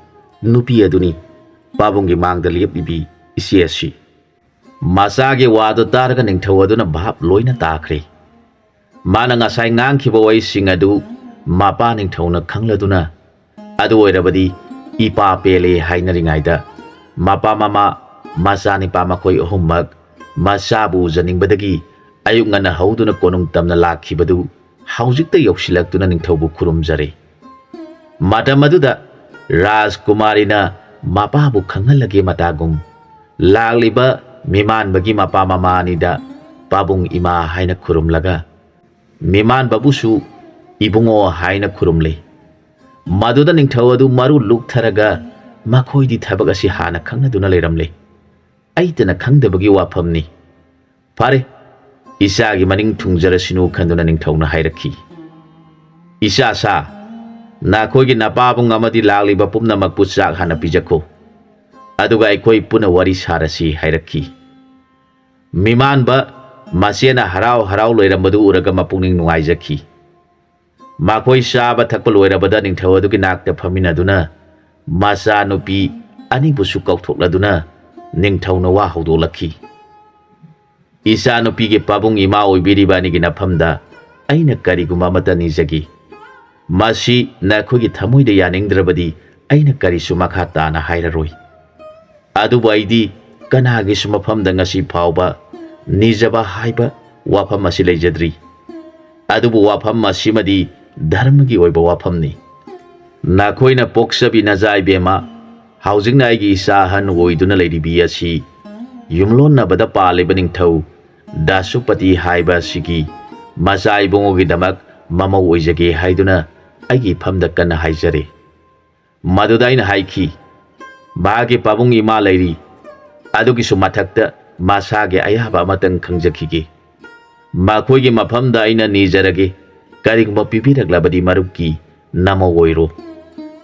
ꯅꯨꯄꯤ ꯑꯗꯨꯅꯤ ꯄꯥꯕꯨꯡꯒꯤ ꯃꯥꯡꯗ ꯂꯦꯞꯂꯤꯕꯤ ꯏꯆꯦ ꯑꯁꯤ꯫ ꯃꯆꯥꯒꯤ ꯋꯥꯗꯨ ꯇꯥꯔꯒ ꯅꯤꯡꯊꯧ ꯑꯗꯨꯅ ꯚꯥꯞ ꯂꯣꯏꯅ ꯇꯥꯈ꯭ꯔꯦ꯫ ꯃꯥꯅ ꯉꯁꯥꯏ ꯉꯥꯡꯈꯤꯕ ꯋꯥꯍꯩꯁꯤꯡ ꯑꯗꯨ ꯃꯄꯥ ꯅꯤꯡꯊꯧꯅ ꯈꯪꯂꯗꯨꯅ, ꯑꯗꯨ ꯑꯣꯏꯔꯕꯗꯤ ꯏꯄꯥ ꯄꯦꯜꯂꯦ ꯍꯥꯏꯅꯔꯤꯉꯩꯗ, ꯃꯄꯥ ꯃꯃꯥ ꯃꯆꯥꯅꯤꯄꯥ ꯃꯈꯣꯏ ꯑꯍꯨꯝꯃꯛ ꯃꯆꯥꯕꯨ ꯎꯖꯅꯤꯡꯕꯗꯒꯤ ꯑꯌꯨꯛ ꯉꯟꯅ ꯍꯧꯗꯨꯅ ꯀꯣꯅꯨꯡ ꯇꯝꯅ ꯂꯥꯛꯈꯤꯕꯗꯨ ꯍꯧꯖꯤꯛꯇ ꯌꯧꯁꯤꯜꯂꯛꯇꯨꯅ ꯅꯤꯡꯊꯧꯕꯨ ꯈꯨꯔꯨꯝꯖꯔꯦ꯫ ꯃꯇꯝ ꯑꯗꯨꯗ ꯔꯥꯖꯀꯨꯃꯥꯔꯤꯅ ꯃꯄꯥꯕꯨ ꯈꯪꯍꯜꯂꯒꯦ ꯃꯇꯥꯒꯨꯝ ꯂꯥꯛꯂꯤꯕ ꯃꯤꯃꯥꯟꯕꯒꯤ ꯃꯄꯥ ꯃꯃꯥ ꯑꯅꯤꯗ ꯄꯥꯕꯨꯡ ꯏꯃꯥ ꯍꯥꯏꯅ ꯈꯨꯔꯨꯝꯂꯒ, ꯃꯤꯃꯥꯟꯕꯕꯨꯁꯨ ꯏꯕꯨꯡꯉꯣ ꯍꯥꯏꯅ ꯈꯨꯔꯨꯝꯂꯦ꯫ ꯃꯗꯨꯗ ꯅꯤꯡꯊꯧ ꯑꯗꯨ ꯃꯔꯨ ꯂꯨꯛꯊꯔꯒ ꯃꯈꯣꯏꯗꯤ ꯊꯕꯛ ꯑꯁꯤ ꯍꯥꯟꯅ ꯈꯪꯅꯗꯨꯅ ꯂꯩꯔꯝꯂꯦ꯫ ꯑꯩꯇꯅ ꯈꯪꯗꯕꯒꯤ ꯋꯥꯐꯝꯅꯤ꯫ ꯐꯔꯦ, ꯏꯆꯥꯒꯤ ꯃꯅꯤꯡ ꯊꯨꯡꯖꯔꯁꯤꯅꯨ ꯈꯟꯗꯨꯅ ꯅꯤꯡꯊꯧꯅ ꯍꯥꯏꯔꯛꯈꯤ, "ꯏꯆꯥ ꯁꯥ, ꯅꯈꯣꯏꯒꯤ ꯅꯄꯥꯕꯨꯡ ꯑꯃꯗꯤ ꯂꯥꯛꯂꯤꯕ ꯄꯨꯝꯅꯃꯛꯄꯨ ꯆꯥꯛ ꯍꯥꯟꯅ ꯄꯤꯖꯈꯣ꯫ ꯑꯗꯨꯒ ꯑꯩꯈꯣꯏ ꯄꯨꯟꯅ ꯋꯥꯔꯤ ꯁꯥꯔꯁꯤ" ꯍꯥꯏꯔꯛꯈꯤ꯫ ꯃꯤꯃꯥꯟꯕ ꯃꯆꯦꯅ ꯍꯔꯥꯎ ꯍꯔꯥꯎ ꯂꯩꯔꯝꯕꯗꯨ ꯎꯔꯒ ꯃꯄꯨꯛꯅꯤꯡ ꯅꯨꯡꯉꯥꯏꯖꯈꯤ꯫ ꯃꯈꯣꯏ ꯆꯥꯕ ꯊꯛꯄ ꯂꯣꯏꯔꯕꯗ ꯅꯤꯡꯊꯧ ꯑꯗꯨꯒꯤ ꯅꯥꯛꯇ ꯐꯝꯃꯤꯟꯅꯗꯨꯅ ꯃꯆꯥꯅꯨꯄꯤ ꯑꯅꯤꯕꯨꯁꯨ ꯀꯧꯊꯣꯛꯂꯗꯨꯅ ꯅꯤꯡꯊꯧꯅ ꯋꯥ ꯍꯧꯗꯣꯛꯂꯛꯈꯤ꯫ "ꯏꯆꯥꯅꯨꯄꯤꯒꯤ ꯄꯥꯕꯨꯡ ꯏꯃꯥ ꯑꯣꯏꯕꯤꯔꯤꯕ ꯑꯅꯤꯒꯤ ꯅꯐꯝꯗ ꯑꯩꯅ ꯀꯔꯤꯒꯨꯝꯕ ꯑꯃꯠꯇ ꯅꯤꯖꯒꯦ꯫ ꯃꯁꯤ ꯅꯈꯣꯏꯒꯤ ꯊꯃꯣꯏꯗ ꯌꯥꯅꯤꯡꯗ꯭ꯔꯕꯗꯤ ꯑꯩꯅ ꯀꯔꯤꯁꯨ ꯃꯈꯥ ꯇꯥꯅ ꯍꯥꯏꯔꯔꯣꯏ꯫ ꯑꯗꯨꯕꯨ ꯑꯩꯗꯤ ꯀꯅꯥꯒꯤꯁꯨ ꯃꯐꯝꯗ ꯉꯁꯤ ꯐꯥꯎꯕ ꯅꯤꯖꯕ ꯍꯥꯏꯕ ꯋꯥꯐꯝ ꯑꯁꯤ ꯂꯩꯖꯗ꯭ꯔꯤ꯫ ꯑꯗꯨꯕꯨ ꯋꯥꯐꯝ ꯑꯁꯤꯃꯗꯤ ꯙꯔꯃꯒꯤ ꯑꯣꯏꯕ ꯋꯥꯐꯝꯅꯤ꯫ ꯅꯈꯣꯏꯅ ꯄꯣꯛꯆꯕꯤ ꯅꯆꯥ ꯏꯕꯦꯝꯃ, ꯍꯧꯖꯤꯛꯅ ꯑꯩꯒꯤ ꯏꯆꯥ ꯑꯍꯟ ꯑꯣꯏꯗꯨꯅ ꯂꯩꯔꯤꯕꯤ ꯑꯁꯤ ꯌꯨꯝꯂꯣꯟꯅꯕꯗ ꯄꯥꯜꯂꯤꯕ ꯅꯤꯡꯊꯧ ꯗꯥꯁꯨꯄꯇꯤ ꯍꯥꯏꯕ ꯑꯁꯤꯒꯤ ꯃꯆꯥ ꯏꯕꯨꯡꯉꯣꯒꯤꯗꯃꯛ ꯃꯃꯧ ꯑꯣꯏꯖꯒꯦ ꯍꯥꯏꯗꯨꯅ ꯑꯩꯒꯤ ꯏꯐꯝꯗ ꯀꯟꯅ ꯍꯥꯏꯖꯔꯤ"꯫ ꯃꯗꯨꯗ ꯑꯩꯅ ꯍꯥꯏꯈꯤ, "ꯃꯍꯥꯛꯀꯤ ꯄꯥꯕꯨꯡ ꯏꯃꯥ ꯂꯩꯔꯤ, ꯑꯗꯨꯒꯤꯁꯨ ꯃꯊꯛꯇ ꯃꯁꯥꯒꯤ ꯑꯌꯥꯕ ꯑꯃꯇꯪ ꯈꯪꯖꯈꯤꯒꯦ꯫ ꯃꯈꯣꯏꯒꯤ ꯃꯐꯝꯗ ꯑꯩꯅ ꯅꯤꯖꯔꯒꯦ, ꯀꯔꯤꯒꯨꯝꯕ ꯄꯤꯕꯤꯔꯛꯂꯕꯗꯤ ꯃꯔꯨꯞꯀꯤ ꯅꯃꯧ ꯑꯣꯏꯔꯣ꯫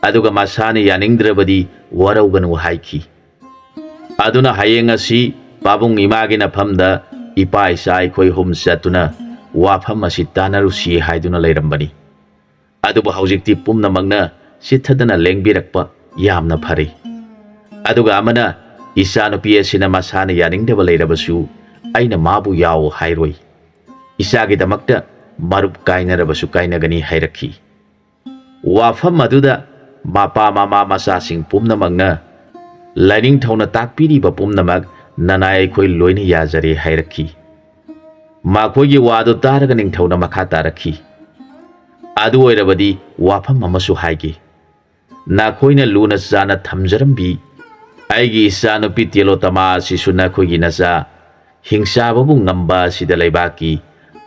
ꯑꯗꯨꯒ ꯃꯁꯥꯅ ꯌꯥꯅꯤꯡꯗ꯭ꯔꯕꯗꯤ ꯋꯥꯔꯧꯒꯅꯨ" ꯍꯥꯏꯈꯤ꯫ ꯑꯗꯨꯅ ꯍꯌꯦꯡ ꯑꯁꯤ ꯄꯥꯕꯨꯡ ꯏꯃꯥꯒꯤ ꯅꯐꯝꯗ ꯏꯄꯥ ꯏꯆꯥ ꯑꯩꯈꯣꯏ ꯑꯍꯨꯝ ꯆꯠꯇꯨꯅ ꯋꯥꯐꯝ ꯑꯁꯤ ꯇꯥꯟꯅꯔꯨꯁꯤ ꯍꯥꯏꯗꯨꯅ ꯂꯩꯔꯝꯕꯅꯤ꯫ ꯑꯗꯨꯕꯨ ꯍꯧꯖꯤꯛꯇꯤ ꯄꯨꯝꯅꯃꯛꯅ ꯆꯤꯠꯊꯗꯅ ꯂꯦꯡꯕꯤꯔꯛꯄ ꯌꯥꯝꯅ ꯐꯔꯦ꯫ ꯑꯗꯨꯒ ꯑꯃꯅ, "ꯏꯆꯥꯅꯨꯄꯤ ꯑꯁꯤꯅ ꯃꯁꯥꯅ ꯌꯥꯅꯤꯡꯗꯕ ꯂꯩꯔꯕꯁꯨ ꯑꯩꯅ ꯃꯥꯕꯨ ꯌꯥꯎ ꯍꯥꯏꯔꯣꯏ꯫ ꯏꯆꯥꯒꯤꯗꯃꯛꯇ ꯃꯔꯨꯞ ꯀꯥꯏꯅꯔꯕꯁꯨ ꯀꯥꯏꯅꯒꯅꯤ" ꯍꯥꯏꯔꯛꯈꯤ꯫ ꯋꯥꯐꯝ ꯑꯗꯨꯗ ꯃꯄꯥ ꯃꯃꯥ ꯃꯆꯥꯁꯤꯡ ꯄꯨꯝꯅꯃꯛꯅ, "ꯂꯥꯏꯅꯤꯡꯊꯧꯅ ꯇꯥꯛꯄꯤꯔꯤꯕ ꯄꯨꯝꯅꯃꯛ ꯅꯅꯥꯏ ꯑꯩꯈꯣꯏ ꯂꯣꯏꯅ ꯌꯥꯖꯔꯦ" ꯍꯥꯏꯔꯛꯈꯤ꯫ ꯃꯈꯣꯏꯒꯤ ꯋꯥꯗꯨ ꯇꯥꯔꯒ ꯅꯤꯡꯊꯧꯅ ꯃꯈꯥ ꯇꯥꯔꯛꯈꯤ, "ꯑꯗꯨ ꯑꯣꯏꯔꯕꯗꯤ ꯋꯥꯐꯝ ꯑꯃꯁꯨ ꯍꯥꯏꯒꯦ꯫ ꯅꯈꯣꯏꯅ ꯂꯨꯅ ꯆꯥꯅ ꯊꯝꯖꯔꯝꯕꯤ ꯑꯩꯒꯤ ꯏꯆꯥꯅꯨꯄꯤ ꯇꯦꯂꯣꯇꯃꯥ ꯑꯁꯤꯁꯨ ꯅꯈꯣꯏꯒꯤ ꯅꯆꯥ ꯍꯤꯡꯆꯥꯕꯕꯨ ꯉꯝꯕ ꯑꯁꯤꯗ ꯂꯩꯕꯥꯛꯀꯤ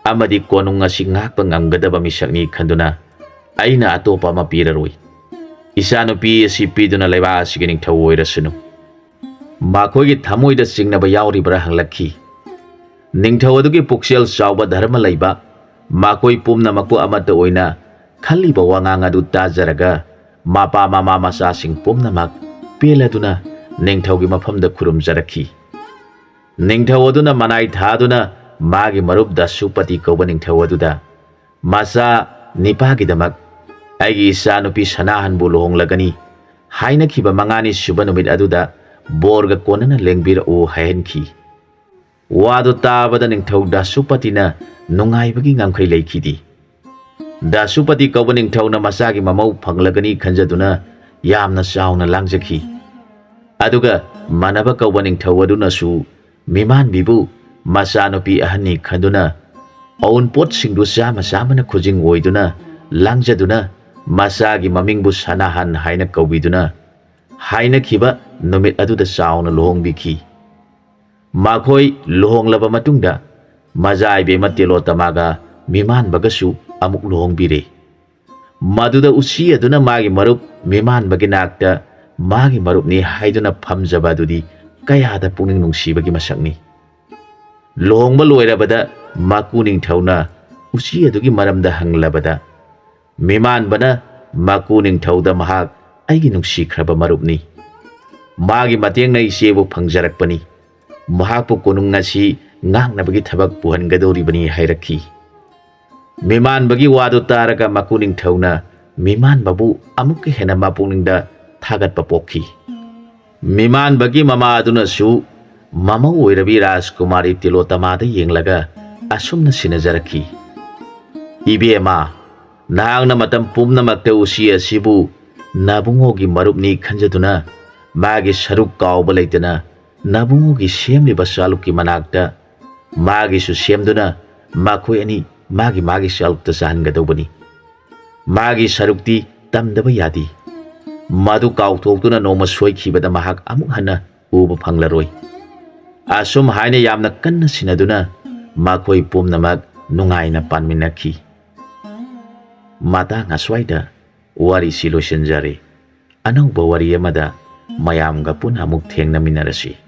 ꯑꯃꯗꯤ ꯀꯣꯅꯨꯡ ꯑꯁꯤ ꯉꯥꯛꯄ ꯉꯝꯒꯗꯕ ꯃꯤꯁꯛꯅꯤ ꯈꯟꯗꯨꯅ ꯑꯩꯅ ꯑꯇꯣꯞꯄ ꯑꯃ ꯄꯤꯔꯔꯣꯏ꯫ ꯏꯆꯥꯅꯨꯄꯤ ꯑꯁꯤ ꯄꯤꯗꯨꯅ ꯂꯩꯕꯥꯛ ꯑꯁꯤꯒꯤ ꯅꯤꯡꯊꯧ ꯑꯣꯏꯔꯁꯅꯨ"꯫ ꯃꯈꯣꯏꯒꯤ ꯊꯃꯣꯏꯗ ꯆꯤꯡꯅꯕ ꯌꯥꯎꯔꯤꯕ꯭ꯔꯥ ꯍꯪꯂꯛꯈꯤ꯫ ꯅꯤꯡꯊꯧ ꯑꯗꯨꯒꯤ ꯄꯨꯛꯆꯦꯜ ꯆꯥꯎꯕ ꯙꯔꯃ ꯂꯩꯕ, ꯃꯈꯣꯏ ꯄꯨꯝꯅꯃꯛꯄꯨ ꯑꯃꯠꯇ ꯑꯣꯏꯅ ꯈꯜꯂꯤꯕ ꯋꯥꯉꯥꯡ ꯑꯗꯨ ꯇꯥꯖꯔꯒ, ꯃꯄꯥ ꯃꯃꯥ ꯃꯆꯥꯁꯤꯡ ꯄꯨꯝꯅꯃꯛ ꯄꯦꯜꯂꯗꯨꯅ ꯅꯤꯡꯊꯧꯒꯤ ꯃꯐꯝꯗ ꯈꯨꯔꯨꯝꯖꯔꯛꯈꯤ꯫ ꯅꯤꯡꯊꯧ ꯑꯗꯨꯅ ꯃꯅꯥꯏ ꯊꯥꯗꯨꯅ ꯃꯥꯒꯤ ꯃꯔꯨꯞ ꯗꯥꯁꯨꯄꯇꯤ ꯀꯧꯕ ꯅꯤꯡꯊꯧ ꯑꯗꯨꯗ, "ꯃꯆꯥ ꯅꯤꯄꯥꯒꯤꯗꯃꯛ ꯑꯩꯒꯤ ꯏꯆꯥꯅꯨꯄꯤ ꯁꯅꯥꯍꯟꯕꯨ ꯂꯨꯍꯣꯡꯂꯒꯅꯤ ꯍꯥꯏꯅꯈꯤꯕ ꯃꯉꯥꯅꯤ ꯁꯨꯕ ꯅꯨꯃꯤꯠ ꯑꯗꯨꯗ ꯕꯣꯔꯒ ꯀꯣꯟꯅꯅ ꯂꯦꯡꯕꯤꯔꯛꯎ" ꯍꯥꯏꯍꯟꯈꯤ꯫ ꯋꯥꯗꯨ ꯇꯥꯕꯗ ꯅꯤꯡꯊꯧ ꯗꯥꯁꯨꯄꯇꯤꯅ ꯅꯨꯡꯉꯥꯏꯕꯒꯤ ꯉꯝꯈꯩ ꯂꯩꯈꯤꯗꯦ꯫ ꯗꯥꯁꯨꯄꯇꯤ ꯀꯧꯕ ꯅꯤꯡꯊꯧꯅ ꯃꯆꯥꯒꯤ ꯃꯃꯧ ꯐꯪꯂꯒꯅꯤ ꯈꯟꯖꯗꯨꯅ ꯌꯥꯝꯅ ꯆꯥꯎꯅ ꯂꯥꯡꯖꯈꯤ꯫ ꯑꯗꯨꯒ ꯃꯥꯟꯅꯕ ꯀꯧꯕ ꯅꯤꯡꯊꯧ ꯑꯗꯨꯅꯁꯨ ꯃꯤꯃꯥꯟꯕꯤꯕꯨ ꯃꯆꯥꯅꯨꯄꯤ ꯑꯍꯟꯅꯤ ꯈꯟꯗꯨꯅ ꯑꯎꯟꯄꯣꯠꯁꯤꯡꯗꯨ ꯆꯥꯃ ꯆꯥꯃꯅ ꯈꯨꯖꯤꯡ ꯑꯣꯏꯗꯨꯅ ꯂꯥꯡꯖꯗꯨꯅ ꯃꯆꯥꯒꯤ ꯃꯃꯤꯡꯕꯨ ꯁꯅꯥꯍꯟ ꯍꯥꯏꯅ ꯀꯧꯕꯤꯗꯨꯅ ꯍꯥꯏꯅꯈꯤꯕ ꯅꯨꯃꯤꯠ ꯑꯗꯨꯗ ꯆꯥꯎꯅ ꯂꯨꯍꯣꯡꯕꯤꯈꯤ꯫ ꯃꯈꯣꯏ ꯂꯨꯍꯣꯡꯂꯕ ꯃꯇꯨꯡꯗ ꯃꯆꯥ ꯏꯕꯦꯝꯃ ꯇꯦꯂꯣꯇꯃꯥꯒ ꯃꯤꯃꯥꯟꯕꯒꯁꯨ ꯑꯃꯨꯛ ꯂꯨꯍꯣꯡꯕꯤꯔꯦ꯫ ꯃꯗꯨꯗ ꯎꯆꯤ ꯑꯗꯨꯅ ꯃꯥꯒꯤ ꯃꯔꯨꯞ ꯃꯤꯃꯥꯟꯕꯒꯤ ꯅꯥꯛꯇ ꯃꯥꯒꯤ ꯃꯔꯨꯞꯅꯤ ꯍꯥꯏꯗꯨꯅ ꯐꯝꯖꯕ ꯑꯗꯨꯗꯤ ꯀꯌꯥꯗ ꯄꯨꯛꯅꯤꯡ ꯅꯨꯡꯁꯤꯕꯒꯤ ꯃꯁꯛꯅꯤ꯫ ꯂꯨꯍꯣꯡꯕ ꯂꯣꯏꯔꯕꯗ ꯃꯀꯨ ꯅꯤꯡꯊꯧꯅ ꯎꯆꯤ ꯑꯗꯨꯒꯤ ꯃꯔꯝꯗ ꯍꯪꯂꯕꯗ, ꯃꯤꯃꯥꯟꯕꯅ ꯃꯀꯨ ꯅꯤꯡꯊꯧꯗ ꯃꯍꯥꯛ ꯑꯩꯒꯤ ꯅꯨꯡꯁꯤꯈ꯭ꯔꯕ ꯃꯔꯨꯞꯅꯤ, ꯃꯥꯒꯤ ꯃꯇꯦꯡꯅ ꯏꯆꯦꯕꯨ ꯐꯪꯖꯔꯛꯄꯅꯤ, ꯃꯍꯥꯛꯄꯨ ꯀꯣꯅꯨꯡ ꯑꯁꯤ ꯉꯥꯛꯅꯕꯒꯤ ꯊꯕꯛ ꯄꯨꯍꯟꯒꯗꯧꯔꯤꯕꯅꯤ ꯍꯥꯏꯔꯛꯈꯤ꯫ ꯃꯤꯃꯥꯟꯕꯒꯤ ꯋꯥꯗꯨ ꯇꯥꯔꯒ ꯃꯀꯨ ꯅꯤꯡꯊꯧꯅ ꯃꯤꯃꯥꯟꯕꯕꯨ ꯑꯃꯨꯛꯀ ꯍꯦꯟꯅ ꯃꯄꯨꯛꯅꯤꯡꯗ ꯊꯥꯒꯠꯄ ꯄꯣꯛꯈꯤ꯫ ꯃꯤꯃꯥꯟꯕꯒꯤ ꯃꯃꯥ ꯑꯗꯨꯅꯁꯨ ꯃꯃꯧ ꯑꯣꯏꯔꯕꯤ ꯔꯥꯖꯀꯨꯃꯥꯔꯤ ꯇꯤꯂꯣꯇꯃꯥꯗ ꯌꯦꯡꯂꯒ ꯑꯁꯨꯝꯅ ꯁꯤꯟꯅꯖꯔꯛꯈꯤ, "ꯏꯕꯦꯝꯃ, ꯅꯍꯥꯛꯅ ꯃꯇꯝ ꯄꯨꯝꯅꯃꯛꯇ ꯎꯆꯤ ꯑꯁꯤꯕꯨ ꯅꯕꯨꯡꯉꯣꯒꯤ ꯃꯔꯨꯞꯅꯤ ꯈꯟꯖꯗꯨꯅ ꯃꯥꯒꯤ ꯁꯔꯨꯛ ꯀꯥꯎꯕ ꯂꯩꯇꯅ ꯅꯕꯨꯡꯉꯣꯒꯤ ꯁꯦꯝꯂꯤꯕ ꯆꯥꯂꯨꯛꯀꯤ ꯃꯅꯥꯛꯇ ꯃꯥꯒꯤꯁꯨ ꯁꯦꯝꯗꯨꯅ ꯃꯈꯣꯏ ꯑꯅꯤ ꯃꯥꯒꯤ ꯃꯥꯒꯤ ꯆꯥꯂꯨꯛꯇ ꯆꯥꯍꯟꯒꯗꯧꯕꯅꯤ꯫ ꯃꯥꯒꯤ ꯁꯔꯨꯛꯇꯤ ꯇꯝꯗꯕ ꯌꯥꯗꯦ꯫ ꯃꯗꯨ ꯀꯥꯎꯊꯣꯛꯇꯨꯅ ꯅꯣꯡꯃ ꯁꯣꯏꯈꯤꯕꯗ ꯃꯍꯥꯛ ꯑꯃꯨꯛ ꯍꯟꯅ ꯎꯕ ꯐꯪꯂꯔꯣꯏ꯫" ꯑꯁꯨꯝ ꯍꯥꯏꯅ ꯌꯥꯝꯅ ꯀꯟꯅ ꯁꯤꯟꯅꯗꯨꯅ ꯃꯈꯣꯏ ꯄꯨꯝꯅꯃꯛ ꯅꯨꯡꯉꯥꯏꯅ ꯄꯥꯟꯃꯤꯟꯅꯈꯤ꯫ ꯃꯇꯥꯡ ꯑꯁ꯭ꯋꯥꯏꯗ ꯋꯥꯔꯤꯁꯤ ꯂꯣꯏꯁꯤꯟꯖꯔꯦ꯫ ꯑꯅꯧꯕ ꯋꯥꯔꯤ ꯑꯃꯗ ꯃꯌꯥꯝꯒ ꯄꯨꯟꯅ ꯑꯃꯨꯛ ꯊꯦꯡꯅꯃꯤꯟꯅꯔꯁꯤ꯫